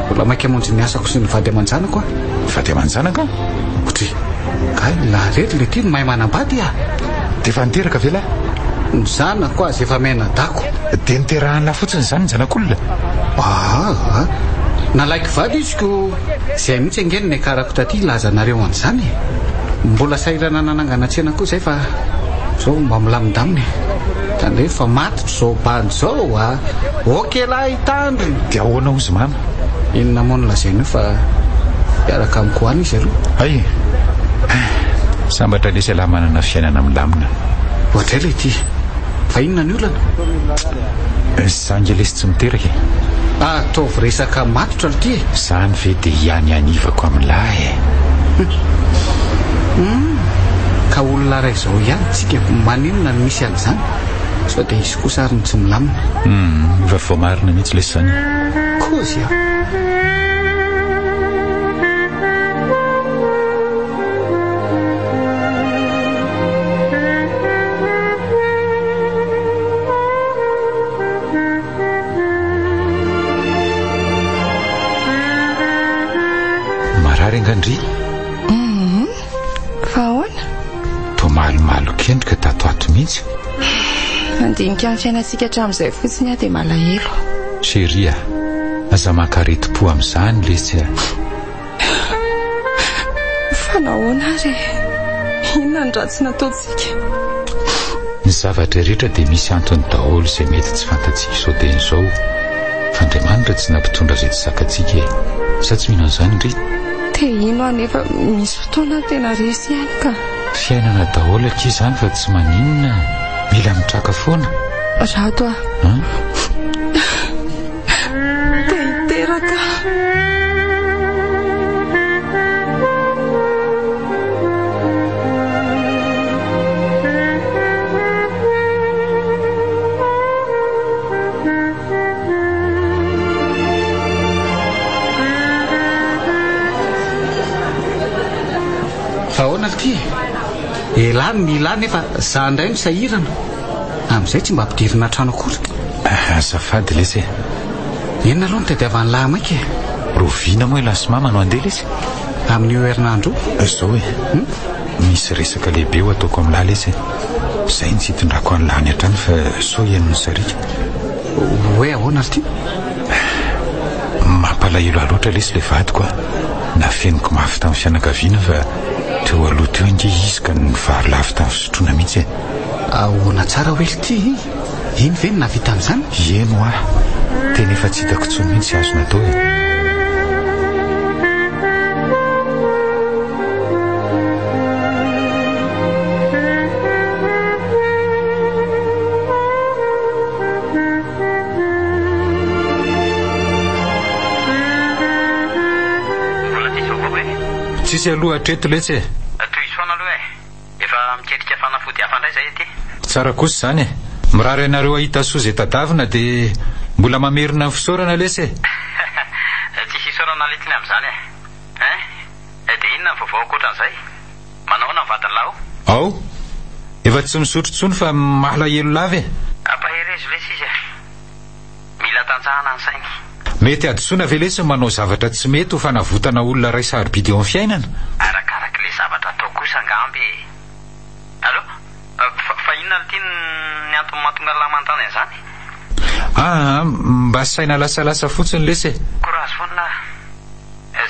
Mbola maika hamonjy ny asako sy ny vady aman-janako aho. Vady aman-janaka? Otri, kay lahy rery le ty no mahay manambady ah. Dia efa niteraka ve lahy? Ny zanako aza efa mianadako. Dia niterahan'lahy fotsiny izany ny zanak'olona? Aa, nalaiko vady izy ko. Izay mihitsy ange no niakarako taty hilaza anareo an'izany e. Mbola sahirana nanangana tsena koa izay fa izao mba milamindamina e. Tandremo fa matotra izao bandy izao a! Ok lahy hitandrina! Dia ahoana hozy mama? Inona moa no lazaina eo fa hiaraka amiko any izy aloha. Hay e! Sambatra lesy ialahy manana fiainana milamina. Oadray ilay ity! Fa inona ny olana? Za nge lesy tsy miteraka e! Ataovy resaka matotra lty e! Zany ve dia hianianivako amin'lah e! Hum! Ka olona iray izao ihany tsika maninona no misy an'izany? Sao dia hisy kosa ary ny tsy milamina? Hum! Efa voamarina mihitsy lesy izany e! Kozy a! Marary angaha ndry? Hum, fa ahoana? Toa malomalok'endrika tato ato mihitsy. Mandinika ny fiainantsika hatramin'izay fotsiny aho dia malahelo. Chérie a, aza maka aretim-po amin'izany lesy a. Fa nahoana ary e? Inona ny ratsy nataontsika? Ny zavatra rehetra dia misy antony daholo izay mety tsy fantatsika izao dieny izao. Fa Andriamanitra tsy nampitondra izay tsy zakantsika e. Sa tsy mino an'izany ndry? Te hino aho nefa misy fotoana aho tena resy ihany ka. Fiainana daholo akia izany fa tsy maninona. Mila mitraka foana. Rado a. Te hiteraka aho. Fa ahoana ry ty e? Elah no mila ahy nefa za indray no sahirana. Amin'izay tsy mba ampidirina an-trano akory. Azafady lesy e. Inona aloha no tadiavan'lah maika e? Rahoviana moa ialahy sy mama no handeha lesy? Amin'io herinandro io. Izao e. Misy resaka lehibe ho ataoko amin'lah lesy e. Izay no tsy hitondrako an'lah any an-trano fa sao henon'ny sariaka. Hoe ahoana ry ty? Mampalahelo ahy loatra lesy ilay vadiko a! Nafeniko mafy tamin'ny fianakaviana fa teo aloha teo ange izy ka nivary lavo tamin'ny fisotroana mihitsy e! Ahoana tsara hoe ry ty? Iny ve no nahavita an'izany? Eny hoa! Tena efa tsy hitako intsony mihitsy izay azo natao e! Mbola tsisy vaovao ve? Tsisy aloha hatreto letsy e! Tohizo foana aloha e! Efa miketrika fanafody hafa indray izay aty. Tsara kosa izany e! Mirary anareo hahita soa izay tadavina dia mbola mamerina ny fisaorana lesy e! Tsisy isaorana letsy ny amin'izany e! Hein? Dia inona ny vaovao ankoatran'izay? Manahoana ny vadin'lah ao? Ao? Efa tsy misotro intsony fa malahelo lava e! Ampaherezo lesy izy e! Mila tanjahana ny sainy. Mety hadisoana ve lesy ny manao zavatra tsy mety ho fanavotana olona iray sarobidy eo amin'ny fiainana? Arakarak'ilay zavatra atao kosa angamba e! Allo? Fa inona lty ny antony mahatonga an'lah manontany an'izany? Aa, mba saina lasalasa fotsiny lesy e! Courage foana lah!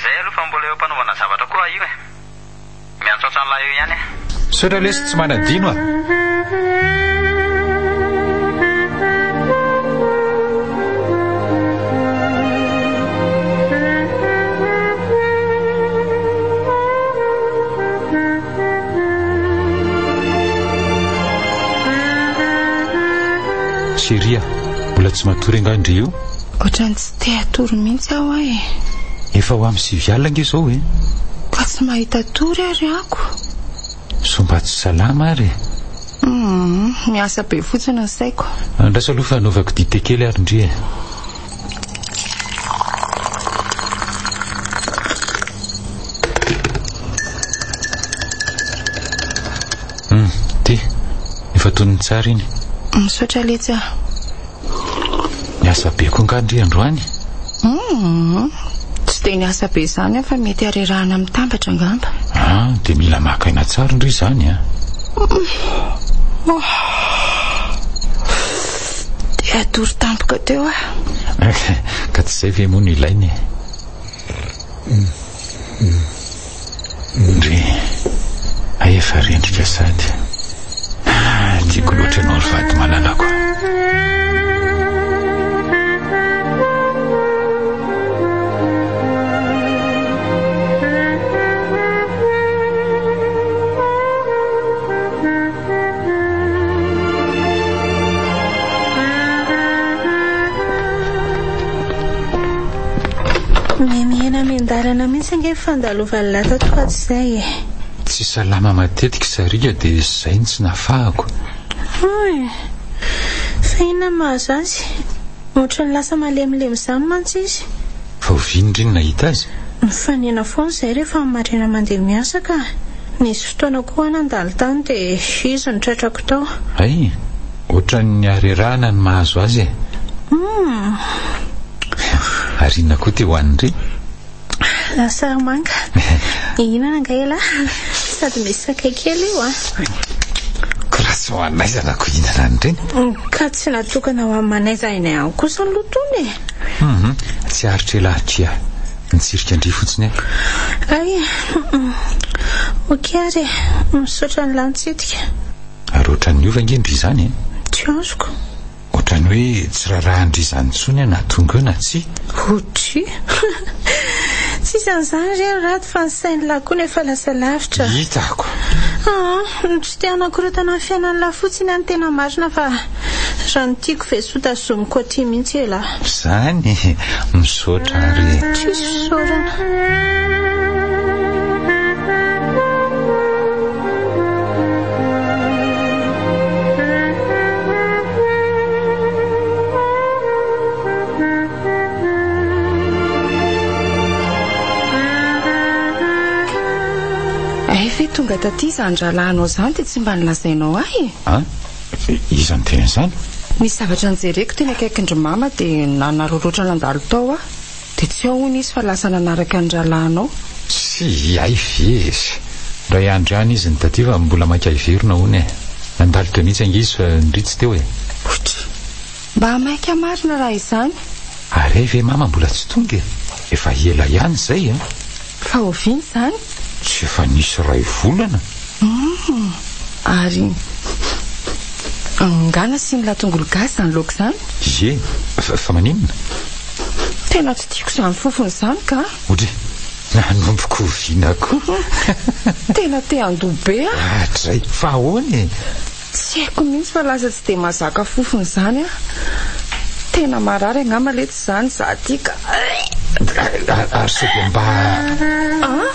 Zay aloha fa mbola eo am-panaovana zavatra koa aho io e! Miantsoantso an'lah eo ihany aho. Misaotra lesy tsy manadino a! Chérie a, mbola tsy matory angaha ndry io? Ohatran'ny tsy te hatory mihitsy aho e. Efa ho amin'ny 9 alina ange izao e. Ka tsy mahita tory ary ako. Sao mba tsy salama ary e. Humm, miasa be fotsiny ny saiko. Andraso aloha fa hanaovako dite kely ary ndry e. Humm, ty. Efa tonony tsara iny. Misaotra letsy ah. Niasa be koa angaha ndry androany? Humm, tsy dia niasa be izany aho fa mety harerahana mitambatra angamba. Ah, dia mila maka aina tsara ndry izany an. Oh. Dia hatory tampoka teo aho. Ka tsy izay ve moa no ilaina e? Ndry, hay efa rendrika sady. Ah, tiako loatra ianao ry vady malalako. Mihemihena miandalana mihitsy ange ny fandalovan'i Lata tato ato izay e. Tsy salama matetika Sariaka dia izay no tsy nafahako. Hay! Fa inona no mahazo azy? Ohatran'ny lasa malemilemy izany mantsy izy. Fa oviana ndry no nahita azy? Mifanena foana izahay rehefa amin'ny maraina mandeha miasa ka. Nisy fotoana koa aho nandalo tany dia izy no tratrako tao. Hay! Ohatran'ny harerahana no mahazo azy e. Humm. Ary inona koa ity hohanin-dry? Lasary manga. Hihinana angaha elah? Sady misy sakay kely io an. Ko raha tsy ho anaizana ko hihinana an'ireny. Ka tsy natokana ho an'ny manaiza ainay ihany kosa aloha tony e. Hum, tsy aritra elah akia. Nitsirika an-dry fotsiny aho. Hay, ok ary e. Misaotra an'lah nitsidika. Ary ohatran'ny niova ange ndry izany e. Tsy azoko. Ohatran'ny hoe tsy rarahan-dry izany intsony aho na tonga eo na tsia. Otri. Tsisy Tsisy an'izany re ry Rado fa ny sain'lah koa no efa lasa lavitra. Hitako. Aa, tsy te hanakorontana ny fiainan'lah fotsiny aho ny tena marina fa raha ny tiako ve tsy ho tazomiko aty mihitsy elah. Izany e! Misaotra ary e. Tsisy fisaorana. Hay ve tonga taty izany rahalahinao izany dia tsy mba nolazainao ahy e? An? Iza niteny an'izany? Nisy zavatra nojereko teny akaikin-dry mama dia nanararaotra nandalo tao aho. Dia tsy ao hono izy fa lasa nanaraka ny rahalahinao. Tsy hay ve e! Indray andro ihany izy no taty fa mbola maika hiverina hono e! Nandalo teo mihitsy ange izy fa ndry tsy teo e! Otry! Mba maika marina raha izany. Ary hay ve mama mbola tsy tonga e! Efa ela ihany izay an! Fa oviana izany? Tsy efa nisy iray volana? Humm! Ary angaha nasian'lah tongolo gasy izany laoka izany? Ie! Fa maninona? Tena tsy tiako izany fofona izany ka! Odry! Nanomboka oviana koa? Tena te handoa be aho! Hatrizay! Fa ahoana e? Tsy haiko mihitsy fa lasa tsy dia mahazaka fofona izany aho. Tena marary angamba letsy izany izaho aty ka. Ary sao dia mba. An?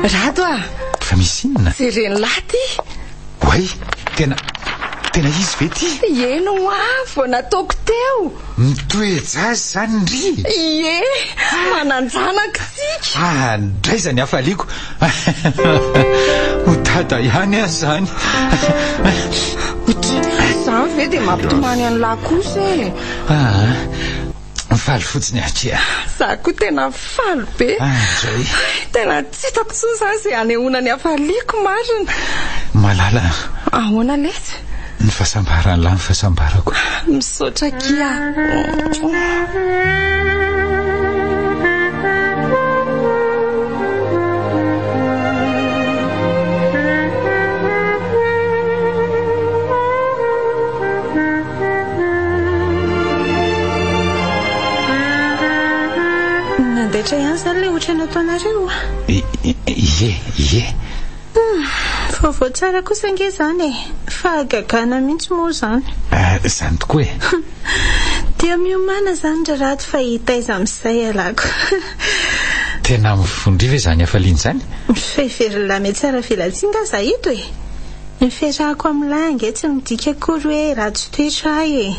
Rado a! Fa misy inona? Jeren'i lahy ty! Oay! Tena, tena izy ve ty? Eny hoa, vao nataoko teo! Mitoeja azy izany ndry? Ie! Manan-janaka isika! Ah, ndray izany hafaliako! Ho dada ihany aho izany! Otry, izany ve dia mampitomany an'lah kosa e! Ah, Faly fotsiny akia. Za koa tena faly be. Andray. Tena tsy hitako intsony izany izay hanehoana ny hafaliako marina. Malala. Ahoana letsy? Ny fahasambaran'lah ny fahasambarako. Misaotra akia. Nandaitra ihany izany ilay otrany ataonareo a? Ie, ie. Vaovao tsara kosa ange izany e. Fahagagana mihitsy moa izany. Izany tokoa e. Dia miomàna izany ry Rado fa hitaiza amin'izay ialako. Tena mifondria ve izany hafaliana izany? Feheverina mihatsara velatsihy nga za eto e. Ny fiarahako amin'lah ange tsy midika akory hoe ratsy toetra aho e!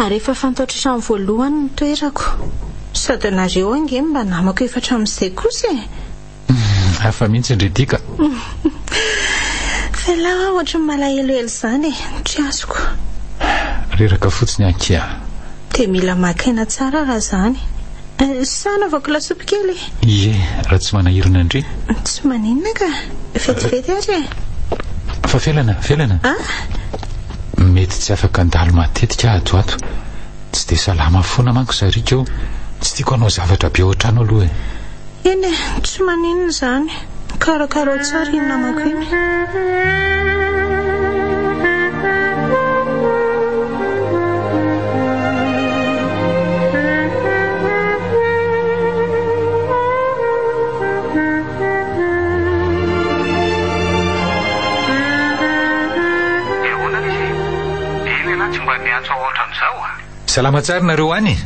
Ary efa fantatro hatramin'ny voalohany ny toerako. Sady nareo ange mba namako efa hatramin'izay kosa e! Hafa mihitsy ndry ity ka! Fa elah hoa ohatry ny malahelohelo izany e! Tsy azoko. Reraka fotsiny aho kia. Dia mila maka aina tsara raha izany. Sa anaovako lasopy kely e? Ie, raha tsy manahirana ndry. Tsy maninona ka. Vetivety ary e. Fa Felana, Felana. A? Mety tsy afaka handalo matetika aho ato ato. Tsy dia salama foana manko Sariaka eo. Tsy tiako hanao zavatra be ao an-trano aloha e. Eny e, tsy maninona izany. Karakarao tsara iny namako iny. Dia ahoana ilay izy e? Ela ialahy tsy mba niantso ahy ohatran'izao a! Salama tsara nareo any e!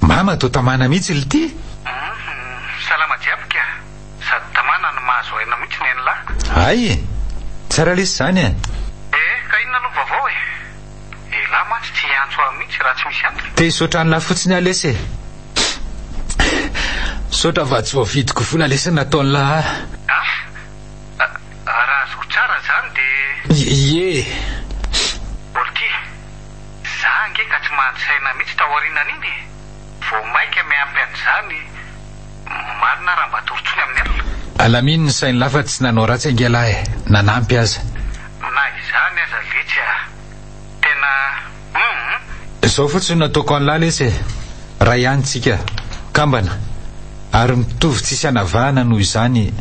Mama toa tamana mihitsy lty. Humm salama jiaby ka! Sady tamana no mahazo aina mihitsy nenlah. Hay e! Tsara lesy izany e! Eh ka inona aloha vaovao e? Elah mantsy tsy hiantso ahy mihitsy raha tsy misy antony. Te hisaotra anlah fotsiny aho lesy e! Misaotra fa tsy voavidiko vola lesy ny nataonlah ahy. Ah! Raha azoko tsara izany dia. Ie! Olky! Za ange ka tsy mandry saina mihitsy tao aorianan'iny e! Vao maika miampy an'izany marina raha mba tory tsony amin'ny alina. Alamino ny sain'lah fa tsy nanao ratsy ange lah e! Nanampy aza. Na izany aza letsy a! Tena humm. Izao fotsiny no ataoko an'lah letsy e! Ray ihany tsika, kambana, ary mitovy tsisy anavahana noho izany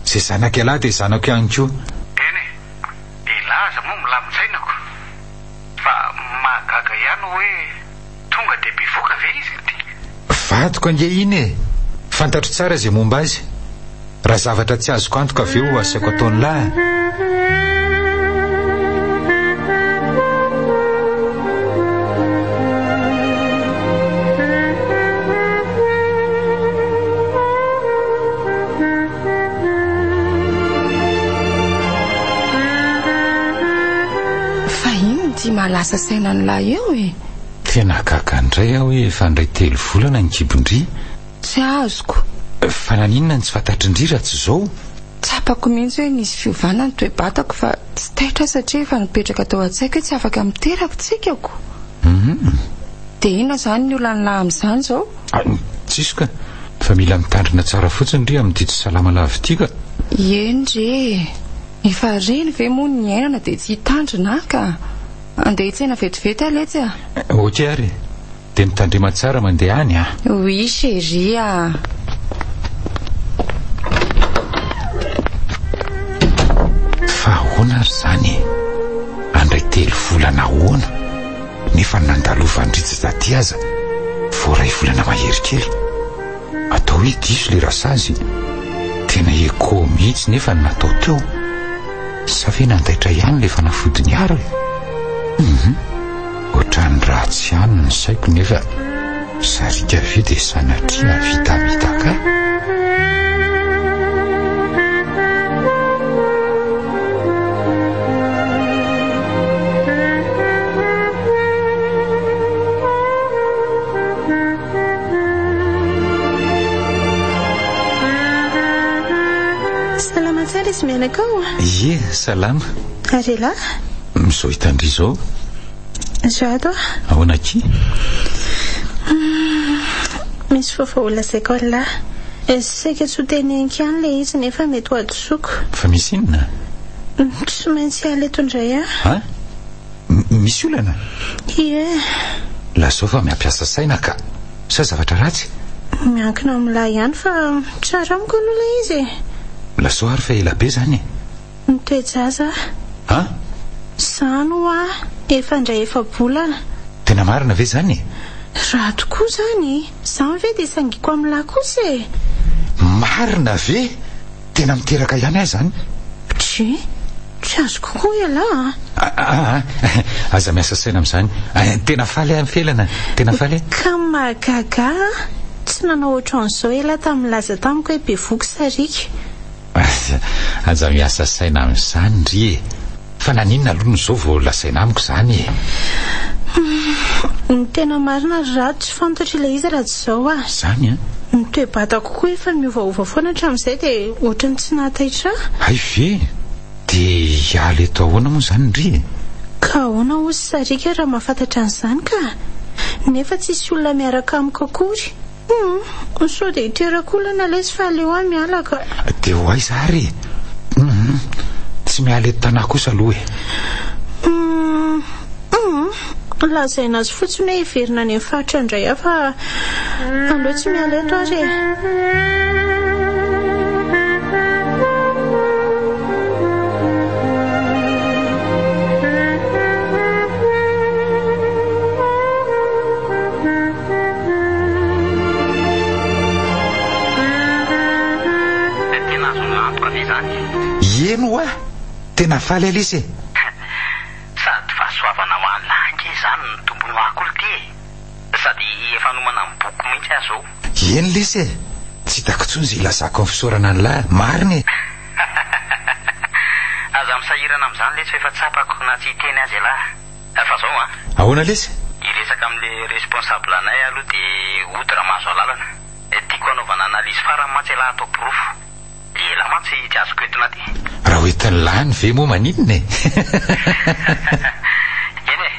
izay zanak'ialahy dia zanako ihany koa. Eny e, elah aza moa milamin-tsainako. Fa mahagaga ihany hoe tonga dia bevoka ve izy ity? Vadiko ange iny e! Fantatro tsara izay momba azy. Raha zavatra tsy azoko antoka avy eo asaiko ataon'lah. Fa inona ity mahalasa saina an'lah eo e? Tena gaga indray aho hoe efa indray 3 volana ny kibon-dry. Tsy azoko. Fa naninona no tsy fantatry-ndry raha tsy izao? Tsapako mihitsy hoe nisy fiovana ny toe-batako fa tsy taitra aho satria efa nipetraka tao an-tsaiko hoe tsy afaka miteraka tsika ko. Dia inona izany ny olan'lah amin'izany izao? Tsisy ka. Fa mila mitandrina tsara fotsiny ry amin'ity tsy salama lava ity ka. Eny re e. Efa reny ve moa ny niainana dia tsy hitandrina aho ka. Andeha hitsena vetivety aho letsy a. Ok ary e. Dia mitandrema tsara mandeha any a. Oui chérie a. Fa ahoana ary izany e? Handray 3 volana ahoana? Nefa ny nandalovan-dry tsy taty aza vao 1 volana mahery kely. Atao hoe diso le rasazy. Tena écho mihitsy nefa ny natao teo. Sa ve nandaitra ihany le fanafody niaro e? Hum. Ohatran'ny ratsy ihany ny saiko nefa sariaka ve dia sanatria hahavita hamitaka ahy? Salama tsara izy mianaka ao? Ie, salama. Ary elah? Izao hitan-dry izao. Jado a. Ahoana akia? Misy vaovao ho lazaiko an'lah. Saika tsy ho teneniko ihany ilay izy nefa mety ho hadisoako. Fa misy inona? Tsy maintsy hiala eto indray aho. Ha? Misy olana? Ie. Lazao fa miampiasa saina ka. Sa zavatra ratsy? Miankina amin'lah ihany fa tsara amiko aloha ilay izy e. Lazao ary fa ela be izany e. Mitoe-jaza aho. Ha? Izany hoa, efa indray efa-bolana. Tena marina ve izany e? Raha tokoa izany e! Izany ve dia sangiko amin'lah kosa e? Marina ve? Tena miteraka ihany aho izany. Dry, tsy azoko koa ialahy a! Aa, aza miasa saina amin'izany. Tena faly aho Felana, tena faly e. Ka mahagaga ahy, tsy nanao ohatran'izao ialahy tamin'ny nilaza tamiko hoe bevoky sariaka. Aza miasa saina amin'izany ry e! Fa naninona aloha no izao vao lazaina amiko izany e? Ny tena marina ry Rado tsy fantatro ilay izy raha tsy izao ah. Izany an? Ny toe-batako koa efa miovaova foana hatramin'izay dia ohatran'ny tsy nahataitra ahy. Hay ve? Dia hiala eto ahoana moa izany ndry e? Ka ahoana hozy sariaka raha mahafantatra an'izany ka? Nefa tsisy olona miaraka amiko akory. Humm, sao dia hiteraka olana lesy fa aleo aho miala ka. Dia ho aiza ary e? Humm, tsy miala eto Tanà kosa aloha e. Humm, humm, lazaina azy fotsiny hoe hiverina any amin'ny faritra indray aho fa aleo tsy miala eto ary e. Tena azonao antoka ve izany? Eny hoa! Tena faly Alice e! Sady fahasoavana ho an'lah ange izany ny tombony ho ahy koa lty e! Sady efa hanomana ny bokiko mihitsy aho izao. Eny lesy e! Tsy hitako intsony izay hilazako ny fisaorana an'lah, marina e! Aza misahirana amin'izany lesy fa efa tsapako na tsy hiteny aza elah. Fa zao an! Ahoana lesy? Hiresaka amin'le responsable anay aloha dia hody raha mahazo alalana. Tiako hanaovana analyse farany mantsy elah atao porofo. Elah mantsy tsy azoko entina aty. Raha ho entin'ny lany ve moa maninona e? Eny e!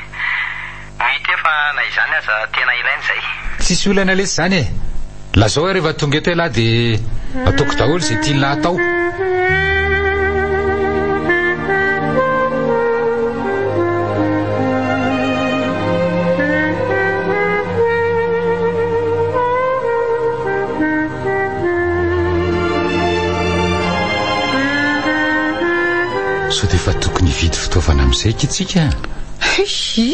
Ho hita eo fa na izany aza tena ilaina izay. Tsisy olana lesy izany e! Lazao aho rehefa tonga eto elah dia ataoko daholo izay tian'lah atao. Sao dia efa tokony hividy fitaovana amin'izay akia tsika? Hi!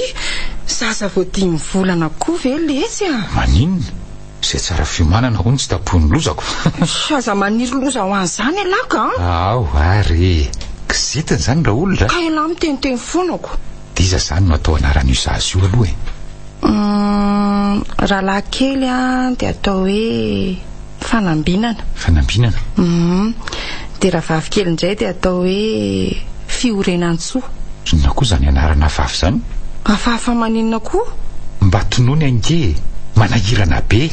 Zaza vao dimy volana koa ve letsy a! Maninona? Izay tsara fiomanana hono tsy tapohin'ny lozako. Aza maniry loza ho an'izany ialahy ka! Ao ary e! Kizitina izany raolona a! Ka ialahy miteniteny foana ko! Dia iza izany no atao anaran'io zaza io aloha e? Hum, rahalahy kely an, dia atao hoe Fanambinana. Fanambinana? Hum, dia rahavavy kely indray dia atao hoe Fiorenantsoa. Inona koa izany anarana vavy izany? Hafahafa maninona koa? Mba tonony ange e! Manahirana be!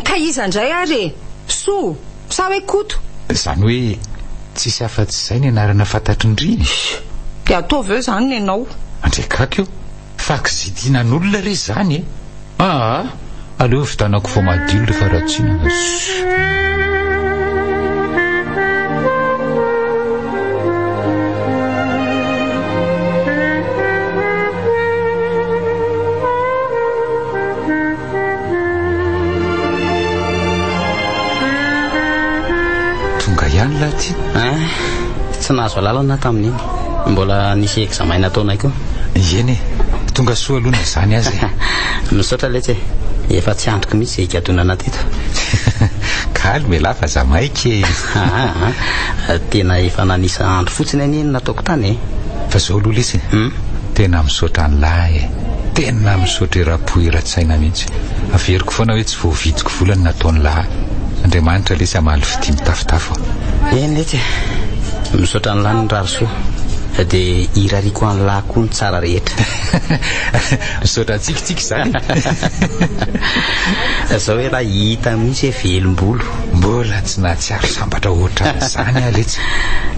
Ka iza indray ary e? Soa? Sa hoe Koto? Izany hoe tsisy afa-tsy izay ny anarana fantatry ny reny? Dia ataovy eo izany ny anao. Andriakako io! Fa kizitinan'olona re izany e! Aa! Aleo vitanako vao madio le faharatsiana. Tonga ihany lahy ty. Hein, tsy nahazo alalana aho tamin'iny. Mbola nisy examen nataonay koa. Eny e, tonga soa aloha na izany aza e. Misaotra letsy e, efa tsy andriko mihitsy izay higadonana teto. Calme elah fa za maika e. Aa, tena efa nanisa andro fotsiny anie ny nataoko tany e. Fa zao aloha lesy e, tena misaotra an'lah e. Tena misaotra eram-po eran-tsaina mihitsy. Averiko foana hoe tsy voavidiko vola ny nataon'lah ahy. Andriamanitra lesy hamaly fitia mitafotafo a. Eny letsy e. Misaotra an'lah ny rary soa. Dia irariako an'lah koa ny tsara rehetra. Misaotra antsika tsika izany e. Zao elah hita mihitsy hoe velom-bolo. Mbola tsy nahatsiaro sambatra ohatran'izany aho letsy.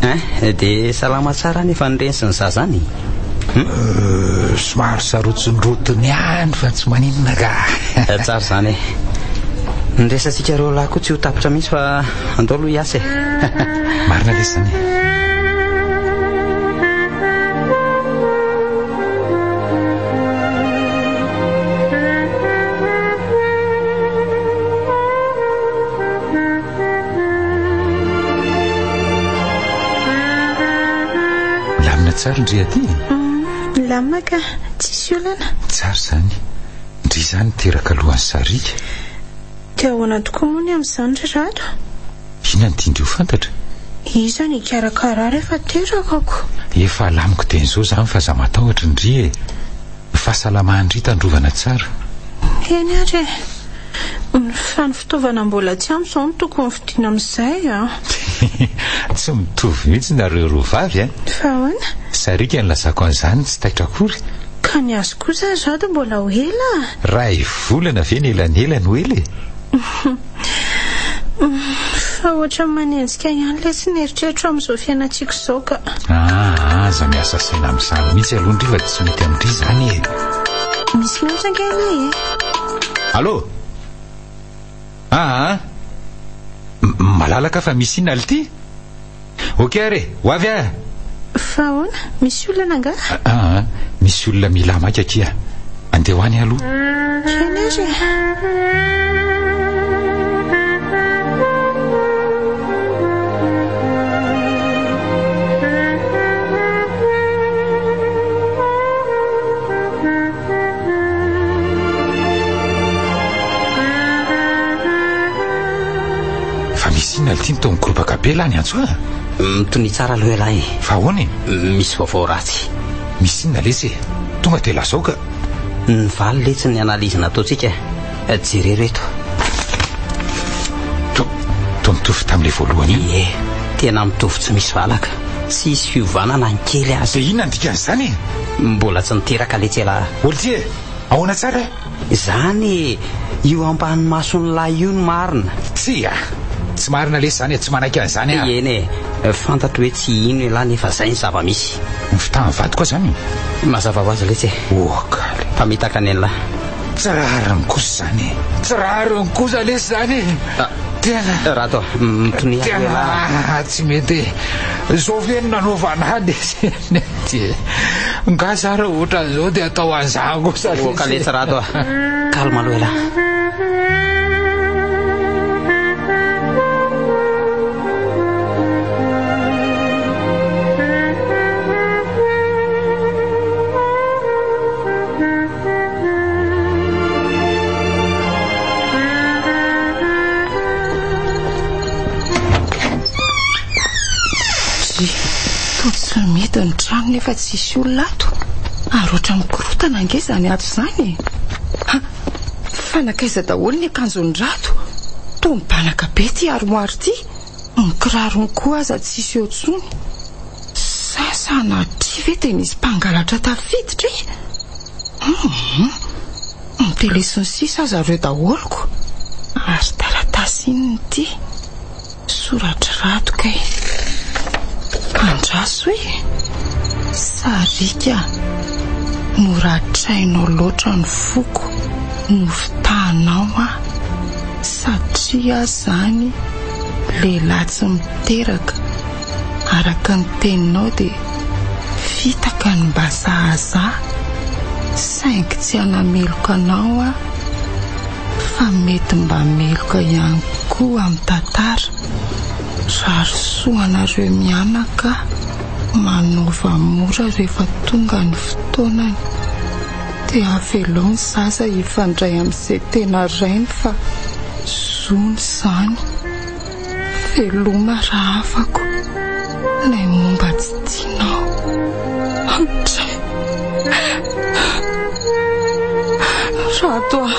Hein? Dia salama tsara anefa ny reny sy ny zaza any? Somary sarotsindrotiny ihany fa tsy maninona ka. Tsara izany e. Ny resatsika roa lahy koa tsy ho tapitra mihitsy fa andao aloha hiasa e. Marina lesy izany e. Milamina tsara ndry aty e? Milamina ka, tsisy olana. Tsara izany. Ndry izany teraka alohan'ny sariaka. Dia ahoana tokoa moa ny amin'izany ry Rado? Inona no tian-dry ho fantatra? Iza no hikarakara ahy rehefa teraka ko? Efa alamiko dieny izao izany fa aza matahotra ndry e! Ny fahasalaman-dry tandrovana tsara. Eny ary e! Fa ny fitaovana mbola tsy ampy izao no tokony vidiana amin'izay a! Tsy mitovy mihitsy nareo roa vavy a! Fa ahoana? Sariaka ny lazako an'izany tsy taitra akory. Ka ny azy kosa ry Rado mbola ho ela a! Ray volana ve ny elanelany ho ela e? Fa ohatran'ny manenjika ihany ilay tsy ny eritreritro amin'izao fiainantsika izao ka. Aa, aza miasa saina amin'izany mihitsy aloha ndry fa tsy mety amin-dry izany e. Misy miantso ange ialahy e. Allô? Aa, malalaka fa misy inona lty? Ok ary e, ho avy aho. Fa ahoana? Misy olana angaha? Aa, misy olona mila ahy maika akia. Andeha ho any aho aloha. Eny ary e. Fa misy inona lty no toa mikoropaka be lah niantso ahy? Mitonia tsara aloha ialahy e. Fa ahoana e? Misy vaovao ratsy. Misy inona lesy e? Tonga dia lazao ka. Nivaly letsy ny analyse nataontsika e. Jereo reto. To, toa mitovy tamin'ilay voalohany io. Ie, tena mitovy tsy misy valaka. Tsisy fiovana na ny kely aza. Dia inona ny dikan'izany e? Mbola tsy niteraka letsy ialahy. Olty e! Ahoana tsara e? Izany e! Io ambany mason'ny lahy io no marina. Tsia! Tsy marina lesy izany e! Tsy manaiky an'izany aho. Eny e! Fantatro hoe tsy hino ialahy nefa izay ny zava-misy. Ny fitahan'ny vadiko aza izany? Mazava ho azy letsy e! Oh kaly! Mpamitaka ny an'lahy. Tsy rariny kosa izany e! Tsy rariny kosa lesy izany e! Tena. Rato a! Mitonia aloha ialahy. Tena tsy mety e! Izao ve no nanaovana ahy lesy e! Ty nga za raha ohatran'izao dia atao an'izany kosa lesy. Oka letsy Rado a. Calme aloha elah. Ndry, toa tsy mety ny trano nefa tsisy olona ato. Ary ohatran'ny mikorontana ange izany ato izany e. Ha, fa nankaiza daholo ny akanjon'i Rado? Toa mibanaka be ity armoire ity. Ny kirarony koa aza tsisy eo intsony. Sa sanatria ve dia nisy mpangalatra tafiditra e? Hum, ny télé sy ny sisa aza ireo daholo ko. Ary taratasy inona ity? Soratr'i Rado kay. Andraso e! Sariaka, noratrainao loatra ny foko, nofitahanao aho, satria aho izany lehilahy tsy miteraka, araka ny teninao dia fitaka ny mba sahaza ahy, saingy tsy hanameloka anao aho, Fa mety mba meloka ihany koa amin'ny tantara. Rary soa anareo mianaka manaova mora rehefa tonga ny fotoanany. Dia avelao ny zaza hifandray amin'izay tena rainy fa zony izany. Veloma rahavako ilay momba tsy tianao. Andray. Rado ah.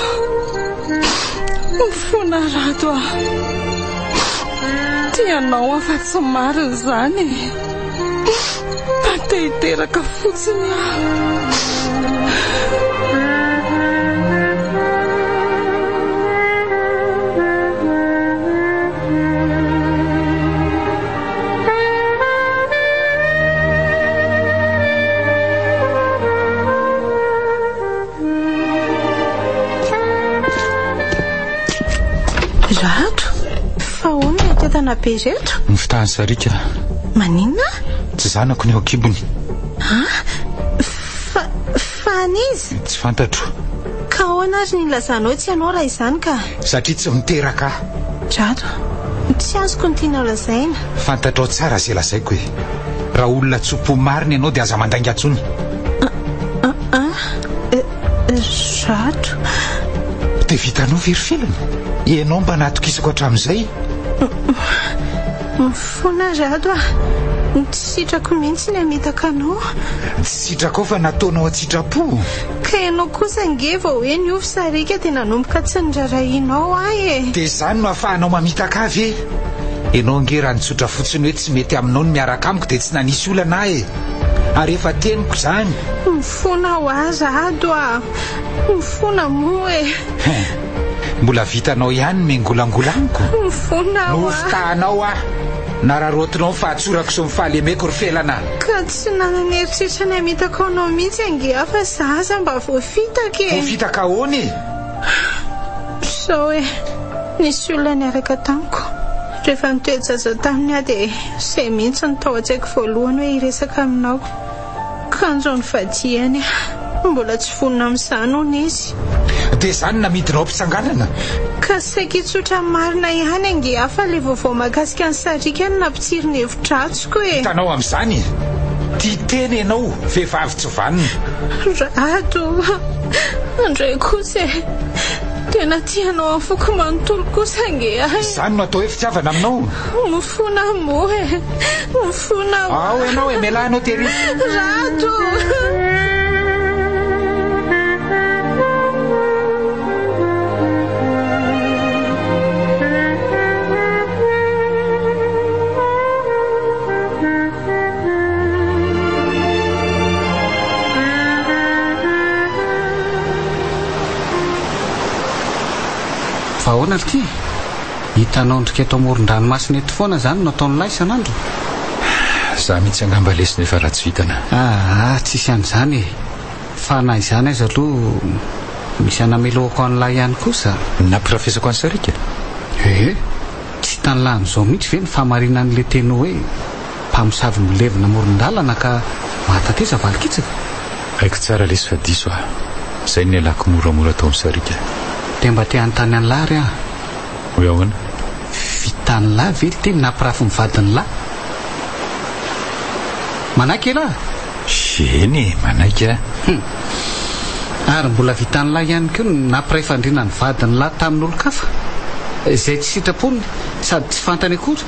Mifona Rado ah. Tianao aho fa tsy marina izany e. Mba te hiteraka fotsiny aho. Rado, fa ahoana ireto entana be ireto? Ny fitahan'ny sariaka. Maninona? Tsy zanako ny ao an-kibony. Ah, fa, fa an'iza? Tsy fantatro. Ka ahoana ary ny nilazanao tsy ianao raha izany ka? Satria tsy miteraka aho. Rado, tsy azoko ny tianao lazaina. Fantatrao tsara izay lazaiko e. Raha olona tso-po marina ianao dia aza mandainga intsony. Ah, ah, Rado. Dia vitanao ve ry Felana? Ianao mba natokisako hatramin'izay. Mifona Rado a! Tsy sitrako mihitsy ny hamitaka anao. Tsy sitrakao fa nataonao an-tsitrapo. Ka ianao kosa ange vao hoe niofo sariaka dia nanomboka tsy nirarahianao ahy e! Dia izany no ahafahanao mamitaka ahy ve? Ianao ange raha nitsotra fotsiny hoe tsy mety aminao ny miaraka amiko dia tsy nanisy olana ahy e! Ary efa teniko izany. Mifona ho ahy Rado a! Mifona moa e! Hein! Mbola vitanao ihany ny miangolangola amiko? Mifona ho ahy. Nofitahanao aho. Nararaotinao ny fahatsorako sy ny fahalemeko ry Felana. Ka tsy nanana eritreritra ny hamitaka anao mihitsy ange aho fa za aza mba voafitaka e! Voafitaka ahoana e? Izao e, nisy olona niaraka tamiko. Rehefa nitoe-jaza taminy aho dia izay mihitsy no tao an-tsaiko voalohany hoe hiresaka aminao. Kanjo nivadihany aho. Mbola tsy vonona amin'izany hono izy. Dia izany namidinao am-pitsanganana? Ka saika hitsotra ny marina ihany ange aho fa ilay vaovao mahakasika an'i Sariaka no nampitsiry ny hevi-dratsiko e! Hitanao amin'izany? Tia tena ianao, vehivavy tsy vanona. Rado a! Andray kosa e! Tena tia anao amin'ny foko manontolo kosa ange aho e! Izany no atao hoe fitiavana aminao? Mifona aho moa e! Mifona aho. Ao ianao e, mialà ianao tery. Rado! Fa ahoana ry ty? Hitanao ndrika eto amoron-dranomasina eto foana izany no ataon'lahy isan'andro? Za mihitsy angamba lesy no efa ratsy vintana. Aa, tsisy an'izany e! Fa na izany aza aloha misy anamelohako an'lahy ihany kosa. Nampirafesako an'i Sariaka? Ee, tsy hitan'lahy amin'izao mihitsy ve ny fahamarinan'ilay teny hoe mpamosavy milevina amoron-dalana ka mahatateza valin-kitsaka? Haiko tsara lesy fa diso aho. Izay no nialako moramora tao amin'ny sariaka. Dia mba te hanontany an'lah ary aho. Hoe ahoana? Vitan'lah ve ity ny nampirafy ny vadin'lah? Manaiky elah? Eny e, manaiky aho. Hum. Ary mbola vitan'lah ihany koa ny nampiray fandriana ny vadin'lah tamin'olon-kafa? Izay tsy sitrapony sady tsy fantany akory?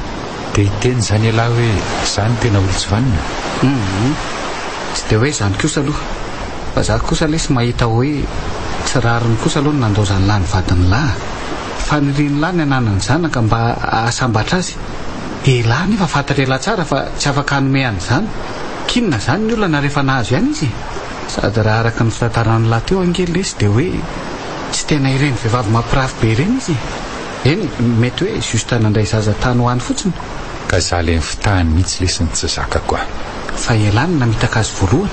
Te hiteny izany ialahy hoe za no tena olon-tsy vanona? Humm. Tsy dia hoe izany kosa aloha. Fa za kosa lesy mahita hoe tsy rariny kosa aloha ny nandaozan'lah ny vadin'lah a. Fanirian'lah ny hananany zanaka mba hahasambatra azy. Elah nefa fantatr'elah tsara fa tsy afaka hanome an'izany. K'inona izany ny olana rehefa nahazo ihany izy e? Sady raha araka ny fitantaran'lah teo ange lesy dia hoe tsy tena ireny vehivavy mampirafy be ireny izy e. Eny, mety hoe juste nandray zaza tany ho any fotsiny. Ka za le nifitahany mihitsy lesy no tsy zakako a. Fa elah no namitaka azy voalohany.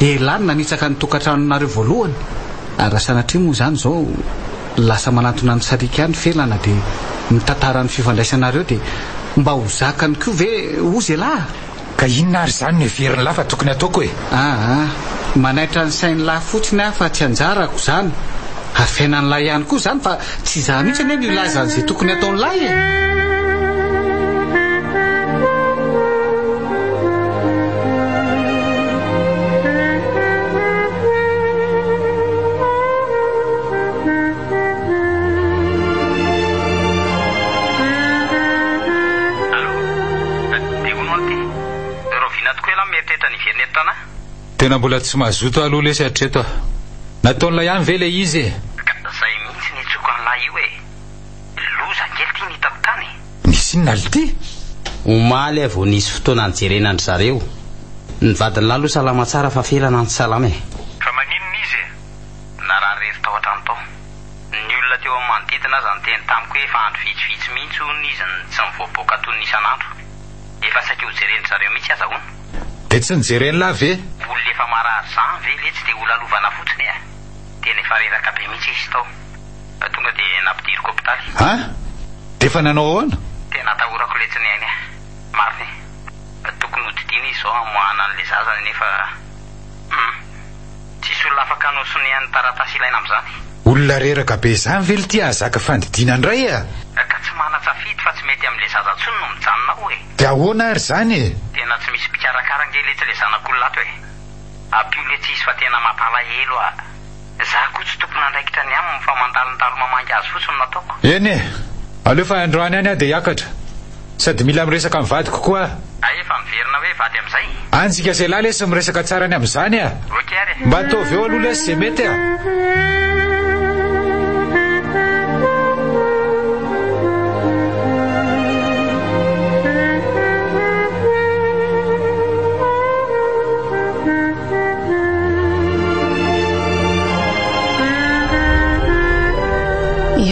Elah no nanitsaka ny tokantranonareo voalohany. Ary raha sanatria moa izany izao lasa manantona an'i Sariaka any Felana dia mitantara ny fifandraisanareo dia mba ho zakany koa ve hozy elah? Ka inona ary izany no heverin'lah fa tokony ataoko e? Aa, manaitra ny sain'lah fotsiny aho fa tsy anjarako izany. Ary fiainan'lah ihany koa izany fa tsy izaho mihitsy anie no hilaza an'izay tokony hataon'lah e! Allô? Dia hono hono ty? Rahoviana tokoa ialahy mieritreritra ny hiverina eto Tana? Tena mbola tsy mazoto aho aloha lesy hatreto a! Nataon'ilay ihany ve ilay izy e? Ka zay mihitsy niantsoako an'lah io e! Loza kely ty ny hitako tany e! Nisy inona lty? Omaly aho vao nisy fotoana nijerena an-dry zareo. Ny vadin'lah aloha salama tsara fa Felana no tsy salama e! Fa maninona izy e? Narary irery tao an-trano tao. Ny olona teo amin'ny manodidina aza niteny tamiko hoe efa andro vitsivitsy mihitsy hono izy no tsy nivoaboaka toy ny isan'andro. Efa saika hojeren-dry zareo mihitsy aza hono. Dia tsy nijeren'lah ve? Olona efa marary zany ve letsy dia holalovana fotsiny e! Tena efa reraka be mihitsy izy tao. Tonga dia nampidiriko hopitaly. An? Dia efa nanao ahoana? Tena atahorako letsy ny ainy e! Marina e! Tokony hodidiana izy izao hamoahana an'ilay zaza nefa hum! Tsisy olona afaka hanao sonia ny taratasy ilaina amin'izany. Olona reraka be izany ve lty hahazaka fandidiana indray a! Ka tsy manan-tsafidy fa tsy mety amin'ilay zaza intsony no mijanona ao e! Dia ahoana ary izany e? Tena tsy misy mpikarakara ange letsy ilay zanak'olona ato e! Ampio letsy izy fa tena mampalahelo a! Za koa tsy tompon'andraikitra ny aminy fa mandalondalo mamangy azy fotsiny no ataoko. Eny e! Aleo fa androany ihany aho dia hiakatra. Sady mila miresaka amin'ny vadiko koa aho. Hay efa miverina hoe vady amin'izay? Any tsika sy elah lesy miresaka tsara ny amin'izany a! Ok ary e! Mba ataovy eo aloha lesy ze mety a!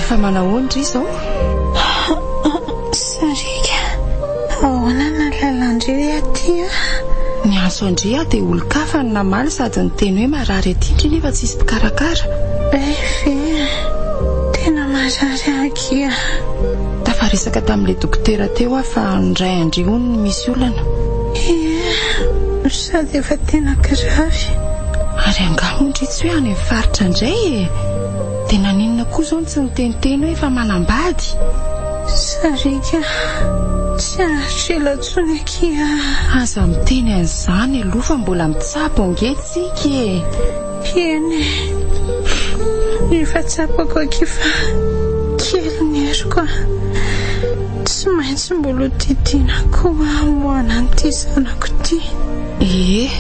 Efa manahoana ndry izao? Sariaka, ahoana no nahalalan-dry hoe aty a? Niantso an-dry aho dia olon-kafa no namaly sady niteny hoe marary aty ndry nefa tsisy mpikarakara. Hay ve a! Tena marary ahy akia. Tafaresaka tamin'ilay dokotera teo aho fa ny ray an-dry hono no misy olana. Ie, sady efa tena gravy. Ary angaha moa ndry tsy hoe any amin'ny faritra indray e? Dia naninona koa izao no tsy niteniteny hoe efa manambady? Sariaka, tsy haharitra ela intsony akia a! Aza miteny an'izany aloha fa mbola mitsabo ange tsika e! Eny e! Efa tsapako akia fa kely ny heriko a! Tsy maintsy mbola ho didiana koa hamoahana an'ity zanako ity. Ee,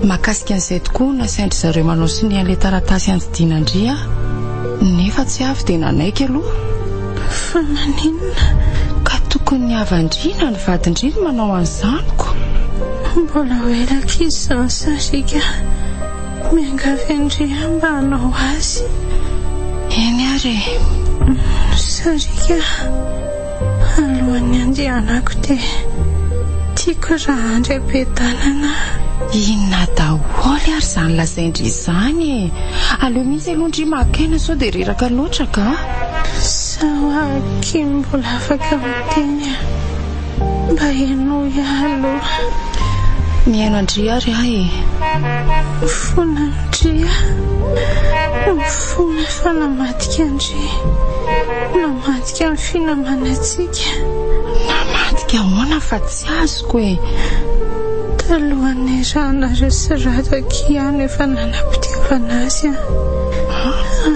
mahakasika an'izay tokoa no nasain-dry zareo manao sonia an'ilay taratasy handidiana an-dry aho. Nefa tsy avy dia nanaiky aloha. Fa maninona? Ka tokony ny havan-dry na ny vadin-dry no manao an'izany ko. Mbola ho ela akia izany Sariaka. Miangavy an-dry aho mba hanao azy. Eny ary e. Sariaka, alohan'ny handehanako dia tiako raha andry am-piadanana aho. Inona daholo ary izany lazain-dry izany e? Aleo mihitsy aloha ndry maka aina sao dia reraka loatra ka. Sao akia mbola afaka miteny aho. Mba henoy ahy aloha. Mihaino an-dry ary aho e. Mifona amin-dry aho. Mifona fa namadika an-dry. Namadika ny finamanantsika. Namadika ahoana fa tsy azoko e. Talohan'ny niarahanareo sy Rado akia aho no efa nanam-pitiavana azy an.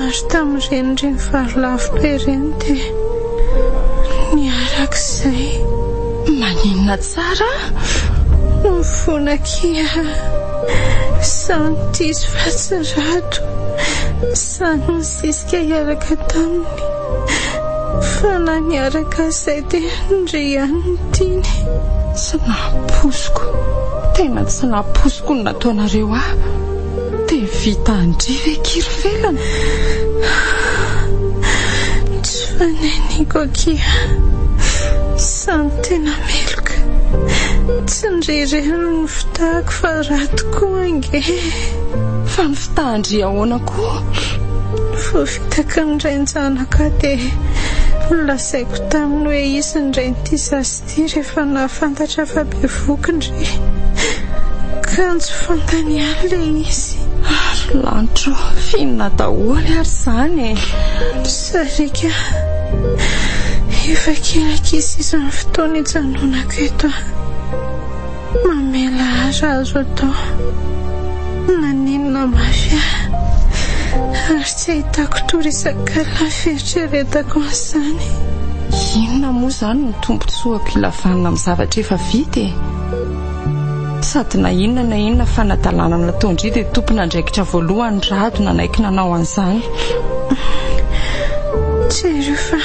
Ary tamin'ireny reny vary lavo be ireny dia niaraka izay. Maninona tsara? Mifona akia. Izaho no diso fa tsy Rado. Izaho no nisisika hiaraka taminy. Fa na niaraka izay dia ndry ihany no tiany. Tsy nampoiziko. Tena tsy nampoiziko ny nataonareo ahy. Dia vitan-dry ve akia ry Felana? Tsy faneniko akia. Izaho no tena meloka. Tsy ndry irery no nofitahako fa Rado koa ange e. Fa nofitahan-dry ahoana koa? Voafitaka ny rain-janako aho dia nolazaiko taminy hoe izy ny rain'ity zaza ity rehefa nahafantatra fa bevohoka ndry. Kanjo fantany ihany ilay izy. Ary lanitra ô, f'inona daholo ary izany e? Sariaka, efa kely ankizy sisa ny fotoana hijanonako eto an. Mamela ahy raha azo atao. Naninona mafy ahy ary tsy ahitako tory isan-kalina ny fieritreretako an'izany. Inona moa izany no tombontsoako hilavanina amin'ny zavatra efa vita e? Sady na inona na inona fanadalana nataon-dry dia tompon'andraikitra voalohany Rado nanaiky nanao an'izany. Jereo fa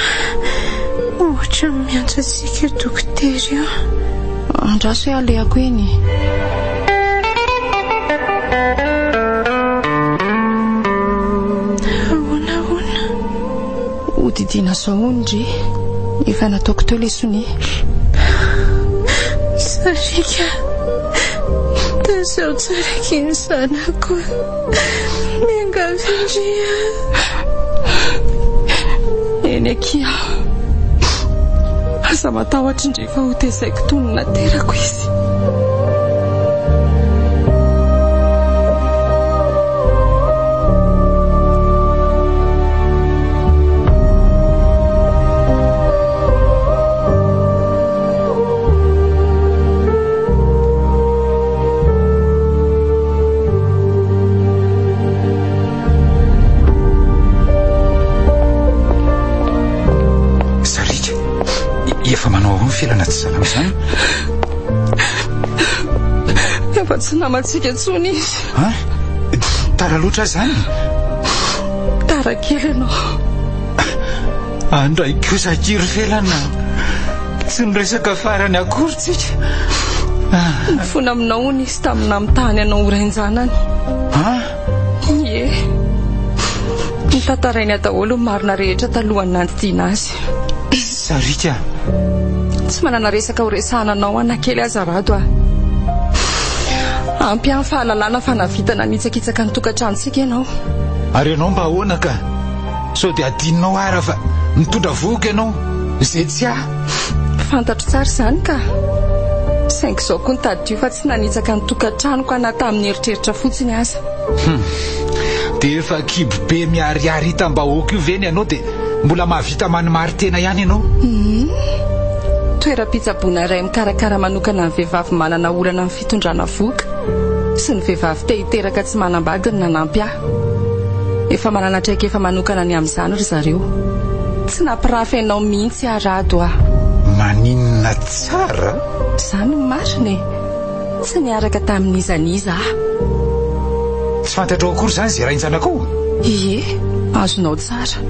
ohatran'ny miantso antsika io dokotera io. Andraso hoe alehako eny e. Ahoana ahoana? Hodidiana zao hono ndry. Efa nataoko teo ilay sonia. Sariaka, tazao tsara akia ny zanako. Miangavy ndry a. Eny akia. Aza matahotra ndry. Fa ho tezaiko toy ny naterako izy. Sariaka, efa manao ahoana felana tsy salama izany? Efa tsy namantsika intsony izy. An? Tara loatra aho izany? Tara kely ianao. Andray kosa akia ry Felana. Tsy niresaka farany akory tsika. Nifona aminao hono izy tamin'ny namitahany anao ho rain-janany. An? Ie. Notantarainy ahy daholo ny marina rehetra talohan'ny nandidiana azy. Sariaka. Tsy manana resaka ho resahana anao aho na kely aza Rado a. Ampy ahy ny fahalalana fa nahavita nanitsakitsaka ny tokantranontsika ianao. Ary ianao mba ahoana ka? Sao dia adinonao ara fa mitondra vohoka ianao, izay tsy ahy. Fantatro tsara izany ka. Saingy izao koa ny tadidio fa tsy nanitsaka ny tokantranoko aho na tamin'ny eritreritra fotsiny aza. Hum. Dia efa kibo be miharihary hitam-bahoaka io ve ny anao dia mbola mahavita manimary-tena ihany ianao? Hum. Toeram-pitsaboana iray mikarakara manokana ny vehivavy manana olana amin'ny fitondrana vohoka sy ny vehivavy te hiteraka tsy manambady no nanampy ahy. Efa manana traikefa manokana ny amin'izany ry zareo. Tsy nampirafy anao mihitsy aho Rado a! Maninona tsara? Izany no marina e! Tsy niaraka tamin'iza n'iza aho. Tsy fantatrao akory izany izay rain-janakao? Ie, azonao tsara.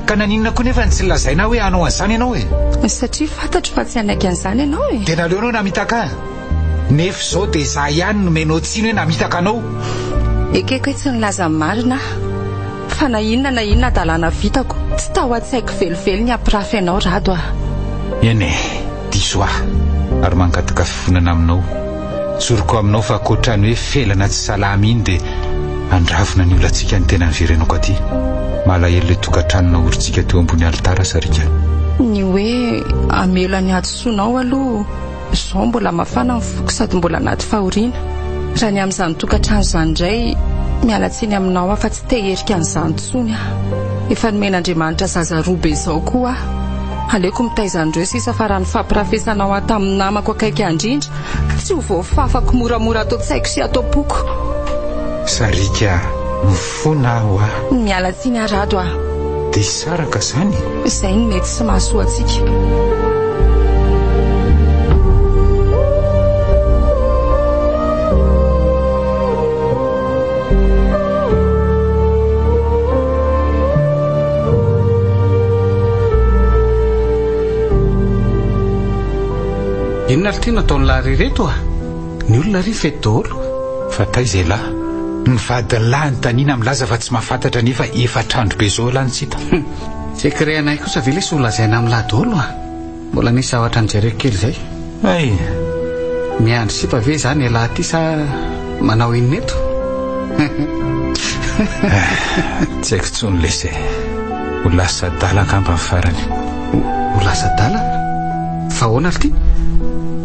Ka naninona koa nefa no tsy nilazaina ahy hoe hanao an'izany ianao e? Satria fantatro fa tsy hanaiky an'izany ianao e! Dia naleonao namitaka ahy? Nefa izao dia izaho ihany no nomenao tsiny hoe namitaka anao. Ekeko hoe tsy nilaza ny marina aho. Fa na inona na inona hadalana vitako, tsy tao an-tsaiko velively ny hampirafy anao Rado a. Eny e, diso aho ary mangataka fifonana aminao. Tsoriko aminao fa ankoatra ny hoe felana tsy salama iny dia handravona ny olantsika ny tena niverenako aty. Malahelo ilay tokantrano naorintsika teo ambony alitara Sariaka. Ny hoe hamela ny hadisoanao aloha Izao mbola mafana ny foko sady mbola anaty fahoriana. Raha ny amin'izany tokantrano izany indray, miala tsiny aminao aho fa tsy te hierika an'izany intsony aho. Efa nomen'Andriamanitra zaza roa be izao koa aho. Aleoko mitaiza an'ireo sisa fa raha ny fampirafesanao ahy tamin'ny namako akaiky indrindra, tsy ho voafafako moramora ato an-tsaiko sy ato am-poko. Sariaka, mifona aho a! Miala tsiny aho Rado a! Dia hisaraka izany? Izay no mety sy mahasoa antsika. Inona ry ty no ataon'lah ry reto a? Ny olona ry fety daholo. Fa taiza elah? Ny vadin'lah anontaniana milaza fa tsy mahafantatra nefa efatr'andro be zao elah no tsy hita. Hum. Secret anay kosa ve lesy ho lazaina amin'lah daholo a? Mbola nisy zavatra nojereko kely izay. Hay! Miandry sipa ve izany elah ty sa manao inona eto? Tsy haiko intsony lesy e. Ho lasa adala angamba ny farany. Ho lasa adala? Fa ahoana ry ty?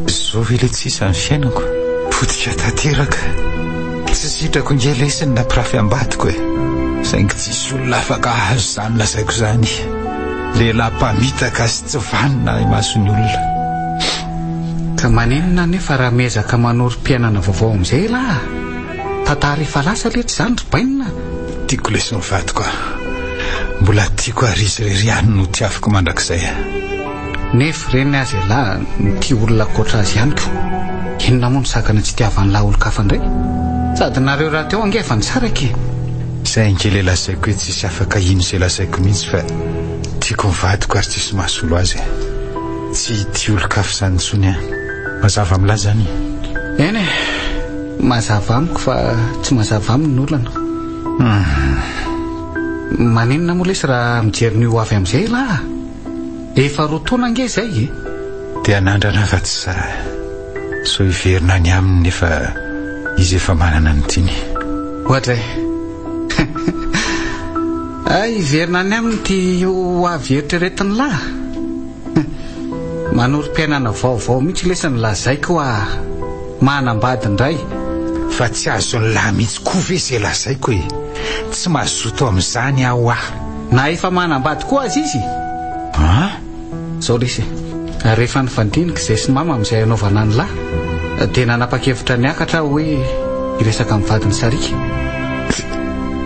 Zao ve le tsy isan'ny fiainako? Potika tanteraka. Tsy sitrako nge lesy ny nampirafy ambadiko e. Saingy tsisy olona afaka hahazo izany lazaiko izany. Lehilahy mpamitaka sy tsy vanona imason'ny olona. Ka maninona anefa raha miezaka manorim-piainana vaovao amin'izay elah? Tantara efa lasa letsy izany ry bainina a! Tiako lesy ny vadiko a! Mbola tiako ary izy irery ihany no tiaviko mandrakizay a! Nefa ireny aza ialahy no tia olona ankoatra azy ihany ko! Inona moa no sakana tsy itiavan'lah olon-kafa indray? Sady nareo rahateo ange efa nisaraka e! Izay ange ilay lazaiko hoe tsisy afaka hino izay lazaiko mihitsy fa tiako ny vadiko ary tsisy mahasolo azy e! Tsy hitia olon-kafa izany intsony aho. Mazava amin'lah izany e! Eny e! Mazava amiko fa tsy mazava aminy ny olana. Maninona moa lesy raha mijery ny ho avy amin'izay elah? Efa roa taona ange izay e! Dia hanandrana fa tsy sahy. Sao hiverina any aminy nefa izy efa manana ny tiany. Oadray. Hay hiverina any aminy ity ho avy eritreretin'lah. Manorim-piainana vaovao mihitsy lesy ny lazaiko ah! Manambady indray. Fa tsy azon'lah mihitsy koa ve izay lazaiko e! Tsy mazoto amin'izany aho ah! Na efa manambady koa aza izy? An? Zao lesy e! Rehefa nifandinika izay sy mama amin'izay hanaovana an'lah dia nanapa-kevitra niakatra aho hoe hiresaka amin'ny vadin'i Sariaka.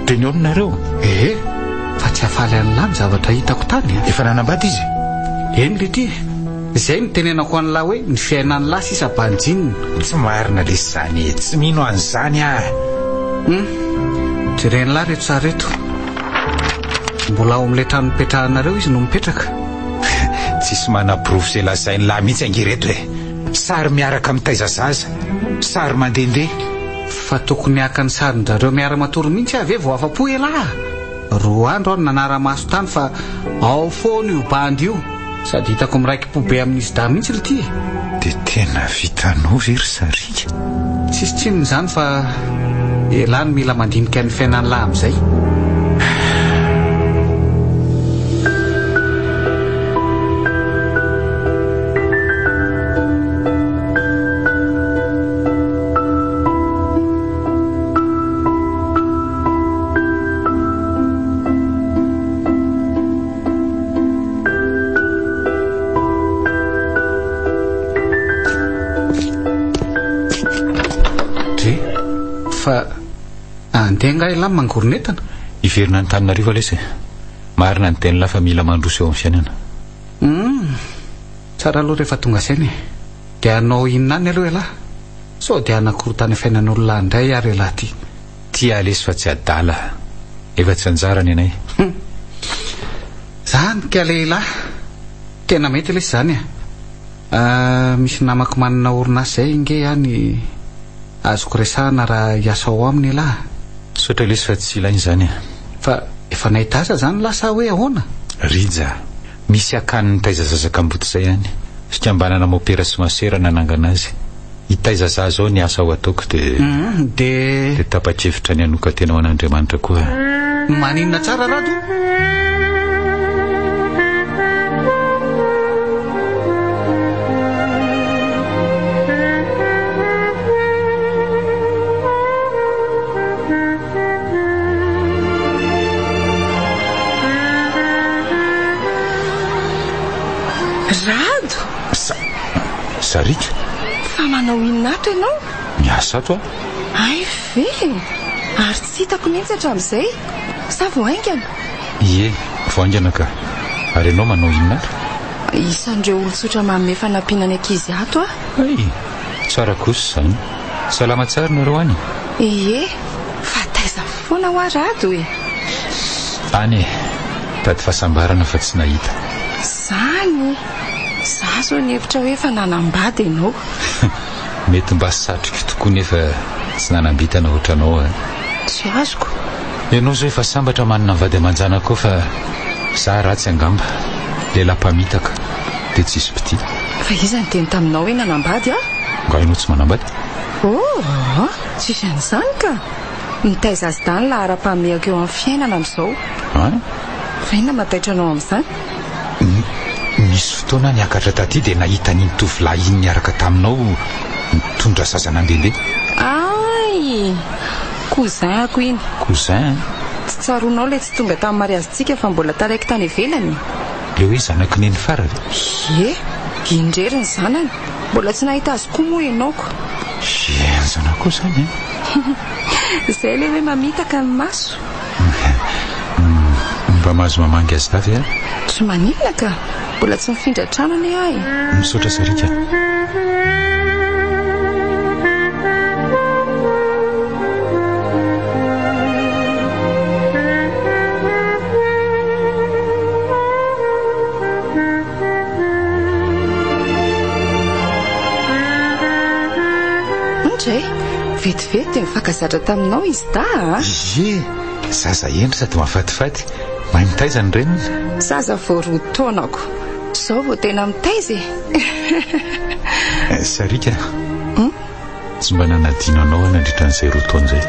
Dia nihaona nareo? Ee! Fa tsy hafaly an'lah ny zavatra hitako tany a! Efa nanambady izy? Eny letia e! Izay no tenenako an'lah hoe ny fiainan'lah sisa banjinina. Tsy marina lesy izany e! Tsy mino an'izany aho! Hum! Jeren'lah reto sary reto. Mbola ao amin'ilay trano nipetrahanareo izy no mipetraka. Tsisy manaporofo izay lazain'lah mihitsy ange ireto e! Sary miaraka mitaiza zaza, sary mandehandeha. Fa tokony haka ny sarin-drareo miara-matory mihitsy aho ve vao afa-po elah? Roa andro aho no nanara-maso tany fa ao foana io bandy io. Sady hitako miraiki-po be amin'izy dahy mihitsy lty e! Dia tena vitanao ve ry Sariaka? Tsisy tsinona izany fa elah no mila mandinika ny fiainan'lah amin'izay. Dre, fa andeha angaha ialahy mangoron'entana? Hiverina Antananarivo lesy e. Marina ny tenin'lah fa mila mandroso eo amin'ny fiainana. Hum, tsara aloha rehefa tonga saina e. Dia hanao inona any aloha ialahy? Sao dia hanakorontana fiainan'olona indray ary ialahy ity. Tia lesy fa tsy adala. Efa tsy anjara ny anay. Hum. Zany ka lehilahy. Tena mety lesy zany a. Ah, misy namako manana orinasa zay nge any azoko resahana raha hiasa ao aminy elah. Misaotra lesy fa tsy ilaina izany a. Fa efa nahita asa zany lah sa hoe ahoana? Rija, misy akany nitaiza zaza kamboty zay any. Fikambanana mopera sy masera nanangana azy. Hitaiza za zao ny asa ho ataoko dia. Hum dia. Dia tapa-kevitra ny hanokan-tena ho an'Andriamanitra koa aho. Maninona tsara Rado? Rado! Sa. Sariaka. Fa manao inona ato ianao? Miasa ato aho. Hay ve? Ary tsy hitako mihitsy hatramin'izay. Sa vao haingana? Ie, vao haingana ka. Ary ianao manao inona ato? Isan'ireo olon-tsotra manome fanampiana ny ankizy ato aho. Hay! Tsara kosa izany. Salama tsara nareo any? Ie, fa taiza foana hoa Rado e? Any e! Tady fahasambarana fa tsy nahita. Zany! Za zao nihevitra hoe efa nanambady ianao. Mety mba satriko tokoa nefa tsy nanam-bintana ohatranao a. Tsy azoko. Ianao zao efa sambatra manana vady aman-janaka ao fa za ratsy angamba. Lehilahy mpamitaka dia tsisy mpitia. Fa iza niteny taminao hoe nanambady aho? Nga ianao tsy manambady? Oh! Tsisy an'izany ka! Mitaiza azy dahy ny laharam-pahamehako eo amin'ny fiainana amin'izao. An? Fa inona mahataitra anao amin'izany? Nisy fotoana aho niakatra taty dia nahita an'iny tovolahy iny niaraka taminao nitondra zaza nandehandeha. Ay! Cousin-ako iny. Cousin? Tsy tsaroanao ilay tsy tonga tamin'ny mariazintsika fa mbola taraiky tany ivelany? Ilay hoe zanak'i Nenifara ve? Ie, iny irery ny zanany. Mbola tsy nahita azy koa moa ianao ko. Ie, ny zanako koa izany e. Izay ilay hoe mamitaka ny maso. Mba mahazo mamangy azy dahy ve aho? Tsy maninona ka! Mbola tsy nifindra trano anie aho e! Misaotra Sariaka. Ndray! Vetivety dia nifankazatra taminao izy dahy a! Ie! Zaza hendry sady mahafatifaty. Mahay mitaiza ny reniny. Zaza vao roa taonako. Izao vao tena mitaiza e! Sariaka, tsy mba nanadino anao aho nandritra an'izay roa taona izay.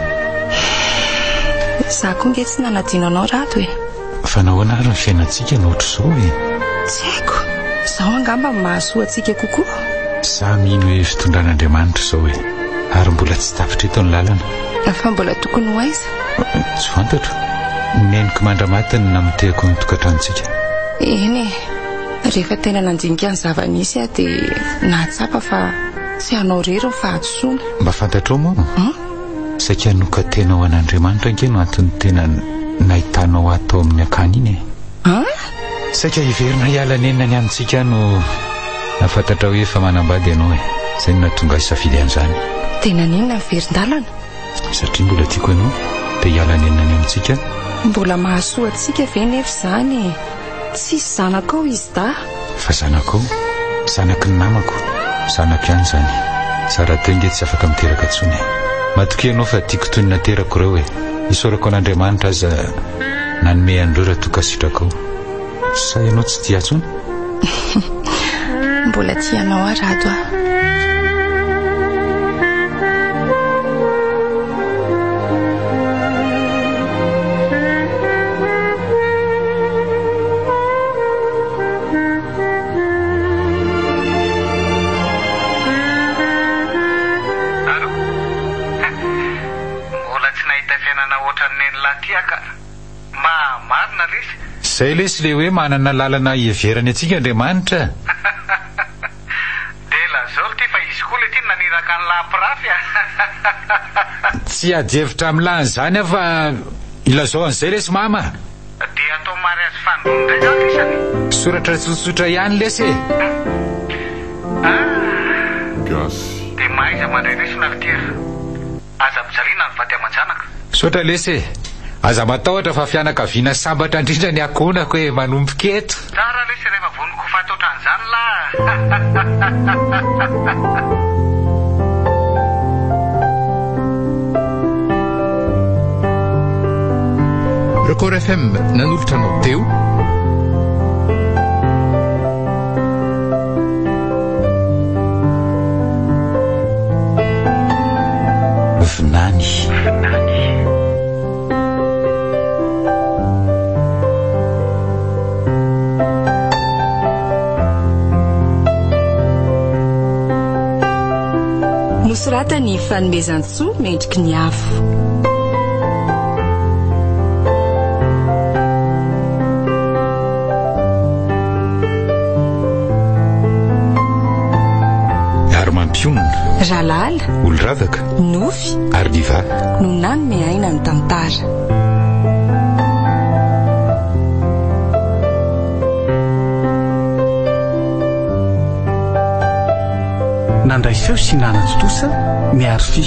Izaho koa ange tsy nanadino anao Rado e! Fa nahoana ary ny fiainantsika no ohatr'izao e? Tsy haiko. Izao angamba no mahasoa antsika kokoa. Izaho mino hoe fitondran'Andriamanitra izao e! Ary mbola tsy tapitra eto ny lalana. Fa mbola tokony ho aiza? Tsy fantatro. Neniko mandra-maty ny namotehako ny tokantranontsika. Eny e. Rehefa tena nandinika ny zava-nisy aho dia nahatsapa fa tsy anao irery ny fahadisoana. Mba fantatrao moa? Saika hanokan-tena ho an'Andriamanitra ange no antony tena nahitanao ahy tao amin'ny akany iny e. An? Saika hiverina hiala nenina ny amintsika aho no nahafantatra hoe efa manambady ianao e. Izay no nahatonga ahy hisafidy an'izany. Dia naninona niverin-dalana? Satria mbola tiako ianao, dia hiala nenina any amintsika aho. Mbola mahasoa antsika ve nefa izany e? Tsisy zanakao izy dahy. Fa zanakao, zanaky ny namako, zanako ihany izany. Za rahateo nge tsy afaka miteraka intsony e. Matokia ianao fa tiako toy ny naterako ireo e. Isaorako an'Andriamanitra aza nanome an'ireo raha toa ka sitrakao. Sa ianao tsy tia ahy intsony? Mbola tia anao aho Rado a. Allô? Mbola tsy nahita fiainana ohatran'ny nen'lah ty aho ka. Mba marina lesy. Zay lesy le hoe manana lalana hiheverany antsika Andriamanitra. Dia lazao lty fa izy koa lety no naniraka an'lah mpirafy a! Tsy hiady hevitra amin'lah an'izany aho fa ilazao an'izay lesy mama. Dia atao mariazy fanindroany indray zany lisany? Soratra tsotsotra ihany lesy e! Ah! Gasy. Dia mahaiza mandray lesona lty a! Aza ampijaliana ny vady aman-janaka. Misaotra lesy e! Aza matahotra fa fianakaviana sambatra indrindra ny ankohonako e! Manomboka eto. Tsara lesy rehefa voniko ho faty otran'izany lah Record FM nanolotra anao teo. Vinany. Nosoratan'i Fanomezantsoa Mendriky ny Avo. Ary mampionona. Ralala. Oloravaka. Nofy. Ary Liva. No nanome aina ny tantara. Nandray feo sy nanatontosa ny Arfi.